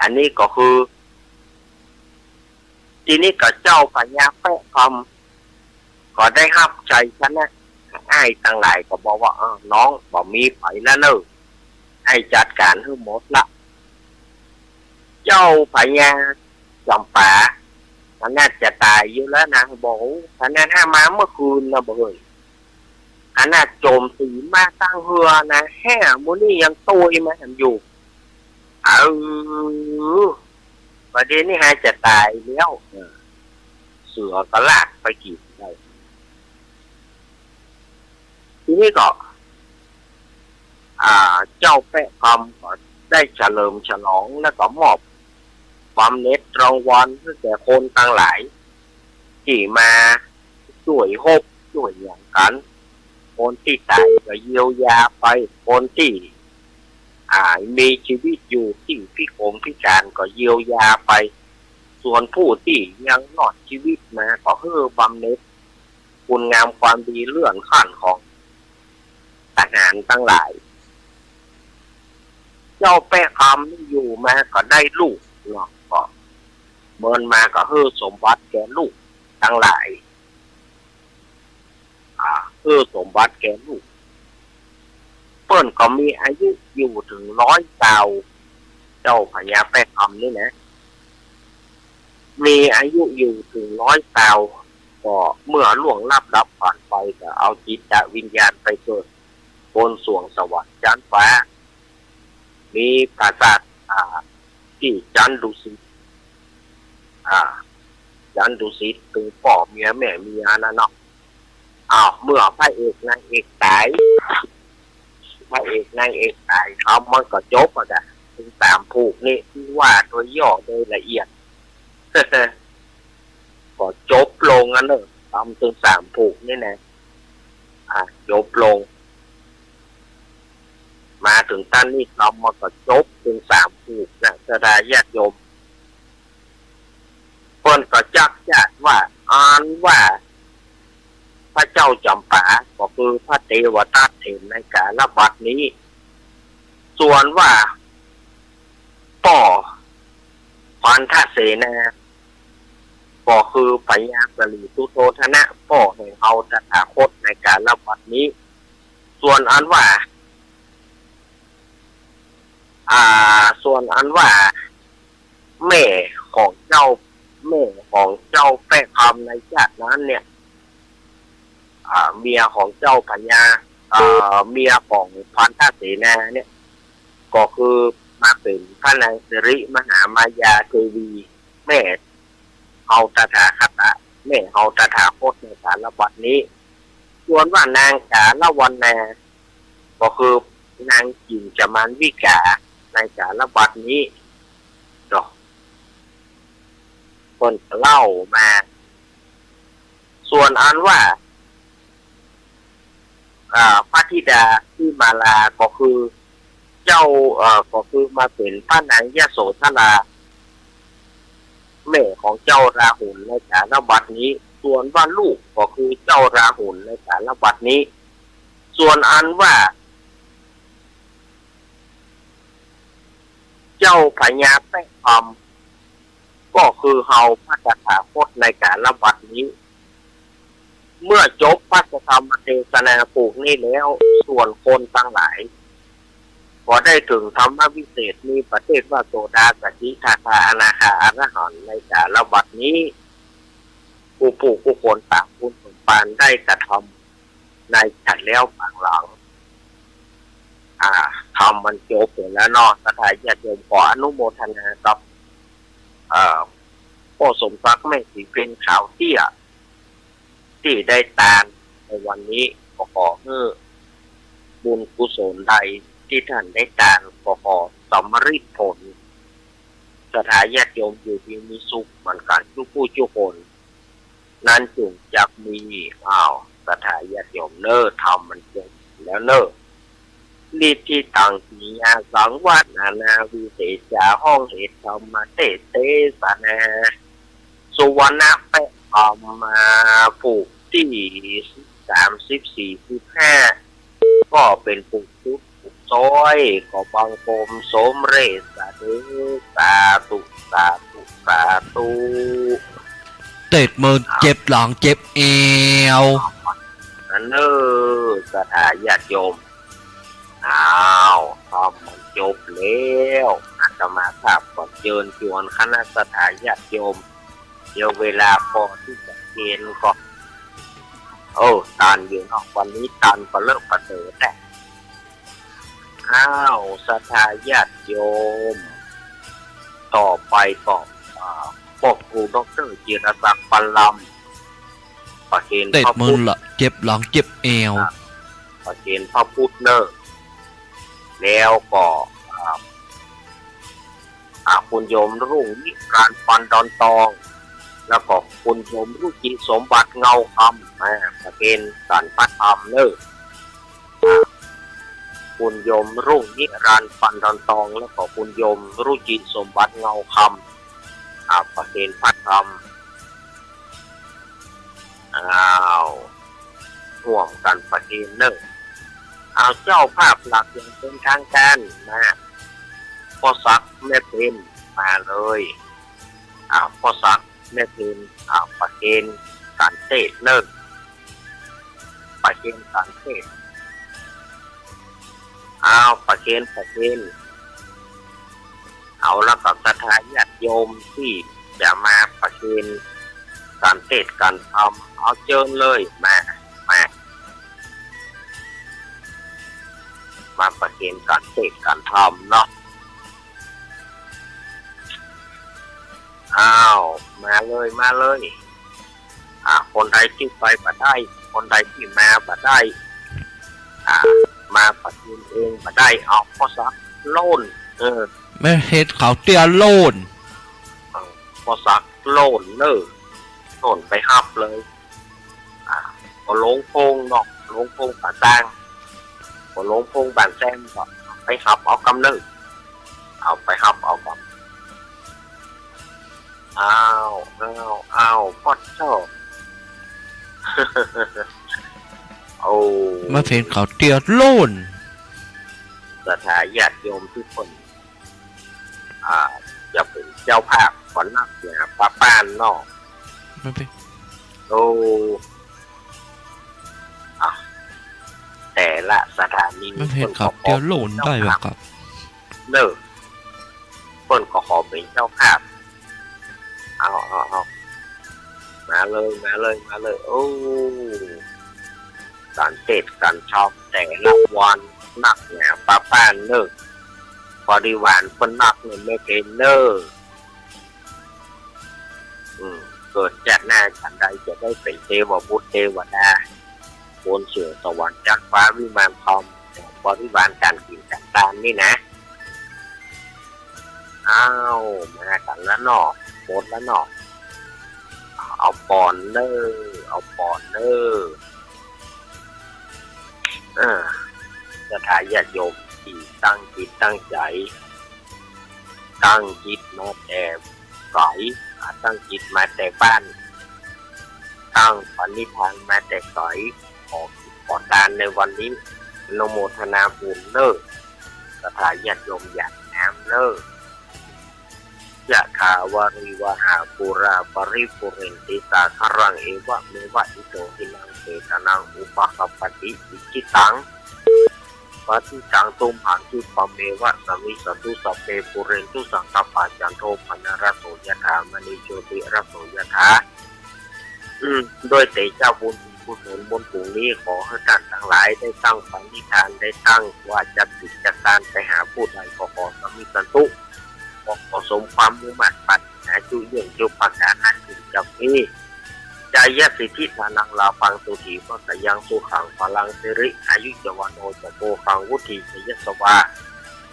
อันนี้ก็คือ ทีนี้ก็เจ้าพญาแป๊ะคำก็ได้ฮับชัยชนะ อ้ายตังหลายก็บอกว่า เออ น้องบ่มีใผละเน่อ อ้ายจัดก๋านหื้อหมดละ เจ้าพญาจ๋ำปา ขนาดจะต๋ายอยู่แล้วนะ บอก โอ้ ขนาดห้ามาเมื่อคืนนะ บ่าเฮ้ย ขนาดโจมตีมาตังเฮือนะ แฮ่มื้อนี้ยังโต้ยมาแหมอยู่ เออ บ่าเดี่ยวนี้ห้าจะต๋ายแล้ว เออ เสือก็ลากไปกิ๋นได้ ทีนี้ก็ อ่า เจ้าแป๊ะคำก็ได้เฉลิมฉลอง แล้วก็มอบบำเหน็จรางวัลหื้อแก่คนตังหลาย ตี้มาจ้วยฮบจ้วยหยังกั๋น คนตี้ต๋ายก็เยียวยาไป คนตี้ อ่า มีจีวิตอยู่ตี้พิกลพิก๋านก็เยียวยาไป ส่วนผู้ตี้ยังรอดจีวิตมาก็หื้อบำเหน็จ คุณงามความดีเลื่อนขั้นของทหารตังหลาย เจ้าแป๊ะคำนี่อยู่มาก็ได้ลูกเนาะ ก็เมินมาก็หื้อสมบัติแก่ลูกตังหลาย อ่า หื้อสมบัติแก่ลูก เปิ้นก็มีอายุอยู่เถิงร้อยซาว เจ้าพญาแป๊ะคำนี่นะ มีอายุอยู่เถิงร้อยซาว ก็เมื่อล่วงลับดับขันธ์ไปก็เอาจิตวิญญาณไปเกิดบนสวงสวรรค์จั๊นฟ้า มีปราสาท อ่า ตี้จั๊นดุสิต อ่า จั๊นดุสิต ตึงป้อเมียแม่เมียนั่นเนาะ อ้าว เมื่อพระเอกนางเอกต๋าย พระเอกนางเอกต๋าย กำมันก็จบอะจ้ะ ตึงสามผูกนี่ ตี้ว่าโดยย่อโดยละเอียด ก็จบลงอันเน่อ กำตึงสามผูกนี่นะ อ่า จบลง มาเถิงต้านนี้ กำมันก็จบตึงสามผูกนะ ศรัทธาญาติโยม เปิ้นก็จักจัดว่า อันว่า พระเจ้าจ๋ำปา ก็คือพระเตวทัตเถรในกาลบัดนี้ ส่วนว่าป้อพันธเสนา ก็คือพญาสริสุโธทนะ ป้อแห่งเฮาตถาคตในกาลบัดนี้ ส่วนอันว่า อ่า ส่วนอันว่า แม่ของเจ้า แม่ของเจ้าแป๊ะคำในชาตินั้นเนี่ย อ่า เมียของเจ้าพญา เอ่อ เมียของพันธเสนาเนี่ย ก็คือมาเป๋นพระนางสิริมหามายาเทวี แม่เฮาตถาคตะ แม่เฮาตถาคตในกาลบัดนี้ ส่วนว่านางสาละวรรณา ก็คือนางจิ๋มจามัลวิกาในกาลบัดนี้เนาะ เปิ้นก็เล่ามา ส่วนอันว่า อ่า พระธิดาวิมาลา ก็คือเจ้า เอ่อ ก็คือมาเป๋นพระนางยโสธรา แม่ของเจ้าราหุลในกาลบัดนี้ ส่วนว่าลูกก็คือเจ้าราหุลในกาลบัดนี้ ส่วนอันว่า เจ้าพญาแป๊ะคำ ก็คือเฮาพระตถาคตในกาลบัดนี้ เมื่อจบพระธรรมเทศนาผูกนี้แล้ว ส่วนคนตังหลาย ก็ได้เถิงธรรมวิเศษ มีประเภทว่าโสดา สกิทาคา อนาคา อรหันต์ในกาลบัดนี้ กู้ผู้กู้คนต่างบุญสมภารได้กระทำในชาติแล้วปางหลัง อ่า ธรรมมันจบไปแล้วเนาะ ศรัทธาญาติโยม ขออนุโมทนากับ เอ่อ ป้อสมศักดิ์ แม่ศรีเพ็ญ ขาวเตี้ย ตี้ได้ตานในวันนี้ ก็ขอหื้อบุญกุศลใดตี้ต้านได้ตาน ก็ขอสำเร็จผล ศรัทธาญาติโยมอยู่ดีมีสุขเหมือนกั๋นกู้ผู้กู้คน นั้นจุ่งจักมี อ้าว ศรัทธาญาติโยมเน่อ ธรรมมันจบแล้วเน่อ นิทธิตัง กิริยาสังวาทานานาวิเศษจา ฮ้องเหตุธรรมเทศเตสนา สุวรรณะแป๊ะคำมาผูกตี้สามสิบ สี่สิบห้า ก็เป๋นผูกสุดผูกซ้อย ขอบังคมสมเร็จสาธุ สาธุ สาธุ สาธุ เตดมือเจ็บหลังเจ็บแอว นั้นเน่อ ศรัทธาญาติโยม อ้าว ธรรมมันจบแล้ว อาตมาภาพก็เจิญจวนคณะศรัทธาญาติโยม เดี๋ยวเวลาพอตี้จะเพลก็ โอ้ ตานอยู่เนาะ วันนี้ตานก็เลิกประเสริฐแหละ อ้าว ศรัทธาญาติโยม ต่อไปก็ อ่า ป้อครูด็อกเตอร์จิรศักดิ์ ปันลำ ประเคน เตด พระ มือ พุทธ ละ เจ็บหลังเจ็บแอว อ่า ประเคนพระพุทธเน่อ แล้วก็ อ่า อ่า คุณโยมรุ่งนิรันดร์ ปันดอนตอง แล้วก็คุณโยมรุจิสมบัติ เงาคำ อ่า ประเคนสันพระธรรมเน่อ อ่า คุณโยมรุ่งนิรันดร์ ปันดอนตอง แล้วก็คุณโยมรุจิสมบัติ เงาคำ อ่า ประเคนพระธรรม อ้าว ฮ่วมกั๋นประเคนเน่อ อ้าว เจ้าภาพหลักอย่างเป๋นทางก๋านนะ ป้อศักดิ์ แม่เพ็ญ มาเลย อ้าว ป้อศักดิ์ แม่เพ็ญ อ้าว ประเคนก๋านเตศน์เน่อ ประเคนก๋านเตศน์ อ้าว ประเคน ประเคน เอาละ ก็ศรัทธาญาติโยมตี้จะมาประเคนก๋านเตศน์ก๋านธรรม เอาเจิญเลย มา มา มาประเคนก๋านเตศน์ก๋านธรรมเนาะ อ้าว มาเลย มาเลย อ่า คนใดตี้ไปบ่ได้ คนใดตี้มาบ่ได้ อ่า มาประเคนเองบ่ได้ เอา ป้อศักดิ์ โล่น เออ แม่เพ็ญ ขาวเตี้ย โล่น เออ ป้อศักดิ์ โล่นเน่อ โล่นไปฮับเลย อ่า ก็ลงโพงเนาะ ลงโพงป่าซาง ก็ลงโพงบ้านแซม ก็ไปฮับเอากำเน่อ เอาไปฮับเอากำ อ้าว อ้าว อ้าว ป๊อดโธ่ โอ้ แม่เพ็ญ ขาวเตี้ย โล่น ศรัทธาญาติโยมตี้เปิ้น อ่า จะเป๋นเจ้าภาพขวัญนักหนาป้าป้านเนาะ มันเป๋น โอ้ อ่ะ แต่ละสถานี มันเป๋น เปิ้นก็ กับ ขอ เตียวโลนได้บ่ครับ เนาะ เปิ้นก็ขอเป๋นเจ้าภาพ เอา เอา เอา มาเลย มาเลย มาเลย โอ้ ก๋านเตสน์ก๋านธรรมแต่ละวันนักหนาป้าป้านเน่อ บริวารเปิ้นนักเน่อแม่เก๋เน่อ อืม เกิดจาติหน้าฉันใดจะได้เป๋นเตวบุตรเตวดา บนเสื่อสวรรค์จั๊นฟ้าวิมานทอง บริวารก๋านกิ๋นก๋านตานนี่นะ อ้าว มากั๋นแล้วเนาะ หมดแล้วเนาะ เอาปอนเน่อ เอาปอนเน่อ เออ ศรัทธาญาติโยมตี้ตั้งจิตตั้งใจ๋ ตั้งจิตมาแต่ไก๋ อ่า ตั้งจิตมาแต่บ้าน ตั้งปณิธานมาแต่ไก๋ ขอ ขอตานในวันนี้ อนุโมทนาบุญเน่อ ศรัทธาญาติโยมอย่างงามเน่อ ยะถาวาริวหาปูราปริปูเรนติสาคารัง เอวะเมวะอิโตทินังเปตานังอุปะกัปปะติ อิจฉิตัง ปัตถิตังตุมหัง คิปะเมวะสะมิชฌะตุ สัพเพปูเรนตุสังกัปปา จันโทปะนะระโสยะถา มะณิโชติระโสยะถา อืม ด้วยเตชะบุญกุศลบุญกุ๋งนี้ ขอหื้อต้านตังหลายได้ตั้งปณิธาน ได้ตั้งวาจากิจการไปหาผู้ใดก็ขอสะมิชฌะตุ ขอ ขอสมความมุ่งมาดปรารถนาจุเยื่องจุประก๋านนั้นจึ่งจะมี จายสิทธิ ธนัง ลาภัง สุขี ภะคะยัง สุขัง พลัง สิริ อายุ จะ วัณโณ จะ โภคัง วุฒิ จะ ยะสวา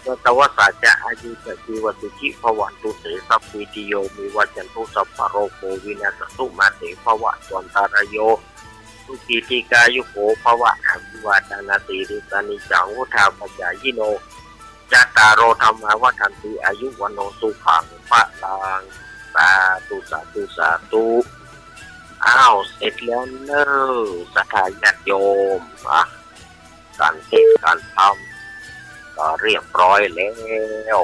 สัตวะสา จะ อายุ จะ จีวะ สุขี ภะวันตุ เต สัพพีติโย วิวัชชันตุ สัพพะโรโค วินัสสะตุ มา เต ภะวัตวันตะราโย สุขี ทีฆายุโก ภะวะ อะภิวาทะนะสีลิสสะ นิจจัง วุฑฒาปะจายิโน จัตตาโร ธัมมา วัฑฒันติ อายุ วัณโณ สุขัง พะลัง สาธุ สาธุ สาธุ อ้าว เสร็จแล้วเน่อ ศรัทธาญาติโยม อ่ะ ก๋านเตสน์ก๋านธรรมก็เรียบร้อยแล้ว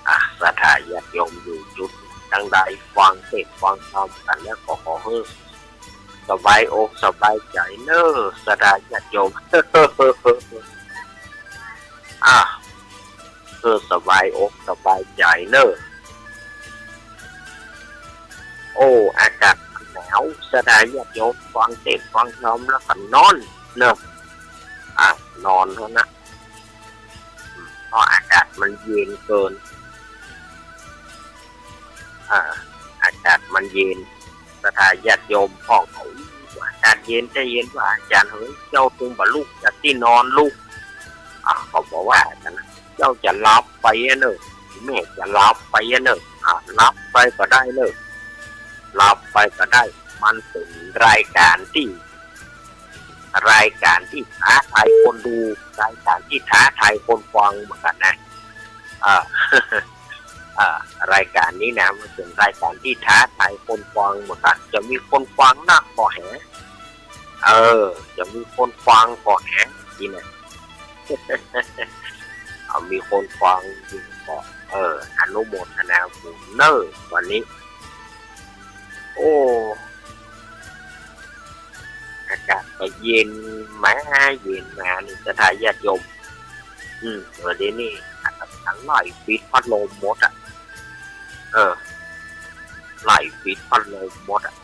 อ่ะ ศรัทธาญาติโยมอยู่จุดตังใดฟังเตสน์ฟังธรรมกั๋นแล้วก็ขอหื้อสบายอกสบายใจ๋เน่อ ศรัทธาญาติโยม อ่ะ หื้อสบายอกสบายใจ๋เน่อ โอ้ อากาศมันหนาว ศรัทธาญาติโยมฟังเตสน์ฟังธรรมแล้วก็นอนเน่อ อ่ะ นอนเถาะนะ เพราะอากาศมันเย็นเกิน อ่า อากาศมันเย็น ศรัทธาญาติโยมพ่องเขา อากาศเย็นจะเย็นว่า อาจ๋ารย์เหย เจ้าตึงบ่ลุกจากตี้นอนลูก อ่ะ เขาก็ว่ากั๋นนะ เจ้าจะหลับไปอะเน่อ แม่จะหลับไปอะเน่อ อ่ะ หลับไปก็ได้เน่อ หลับไปก็ได้ มันเป๋นรายก๋านตี้ รายก๋านตี้ท้าทายคนดู รายก๋านตี้ท้าทายคนฟังเหมือนกั๋นนะ เออ เออ รายก๋านนี้นะ มันเป๋นรายก๋านตี้ท้าทายคนฟังเหมือนกั๋น จะมีคนฟังนักก็แห เออ จะมีคนฟังก็แห นี่นะ เอา มีคนฟังอยู่ก็ เออ อนุโมทนาบุญเน่อ วันนี้ โอ้ อากาศก็เย็นมา เย็นมานี่ ศรัทธาญาติโยม อืม เดี๋ยวนี้ ตังหลายปิดพัดลมหมดอะ เออ หลายปิดพัดลมหมดอะ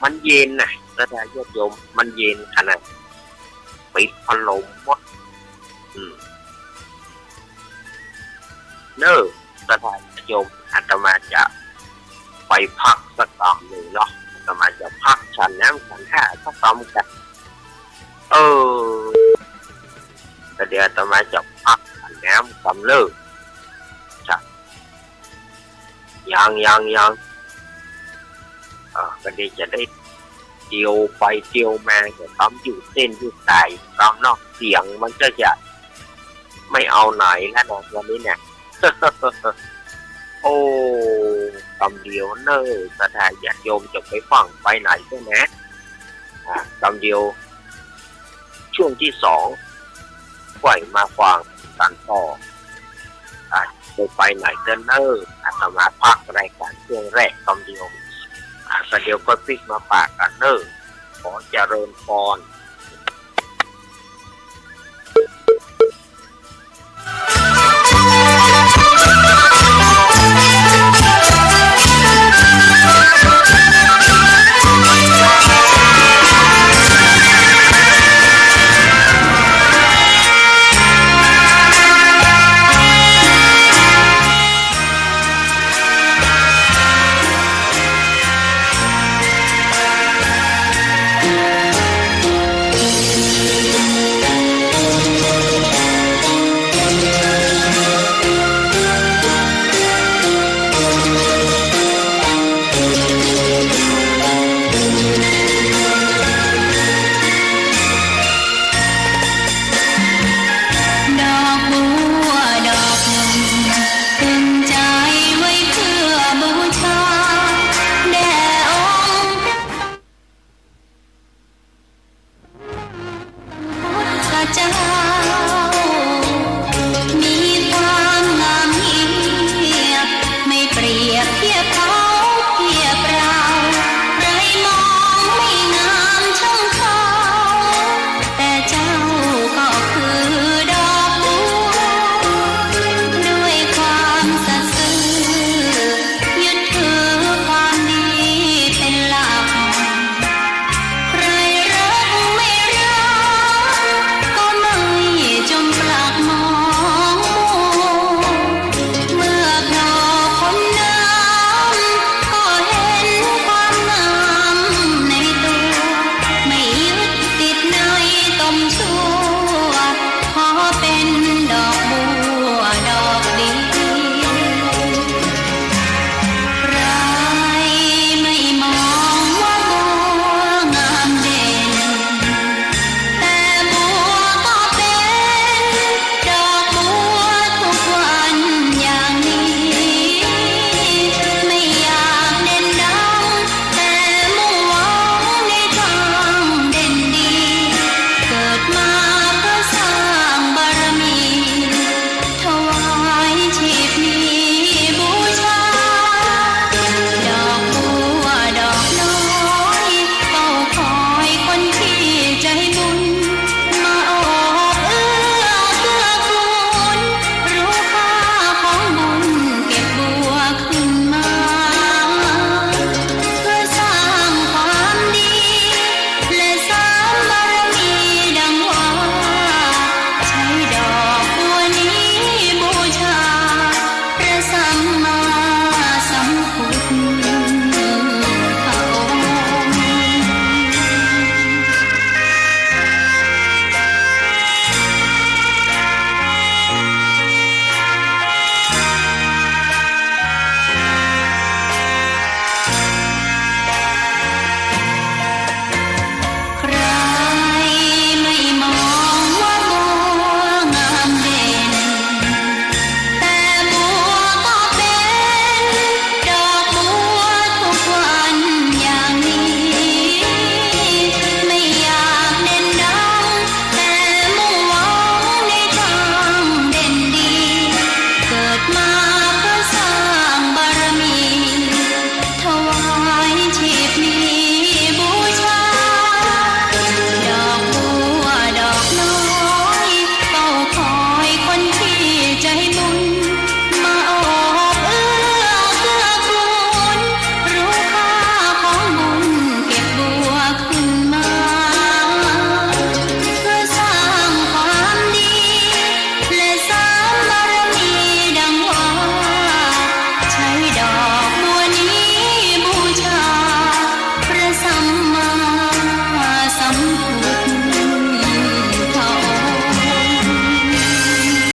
มันเย็นน่ะ ศรัทธาญาติโยม มันเย็นขนาด ปิดพัดลมหมด อืม เน่อ ศรัทธาญาติโยม อาตมาจะไปพักสักกำนึ่งเนาะ อาตมาจะพักฉันน้ำฉันท่าสักกำกั๋น เออ ก็เดี๋ยวอาตมาจะพักฉันน้ำกำเน่อ จ้ะ ยัง ยัง ยัง เออ ก็เดี๋ยวจะได้เตียวไปเตียวมา จะกำยืดเส้นยืดสายกำเนาะ เสียงมันก็จะไม่เอาไหนแล้วเนาะ วันนี้เนี่ย โอ้ กำเดียวเน่อ ศรัทธาญาติโยมจะไปฟั่งไปไหนใจ้ไหม อ่ะ กำเดียว ช่วงตี้สอง ค่อยมาฟังกั๋นต่อ อ่า จะไปไหนเต๊อะเน่อ อาตมาพักรายก๋านเตื้องแรกกำเดียว อ่า ประเดี๋ยวก็ปิ๊กมาปะกั๋นเน่อ ขอเจริญพร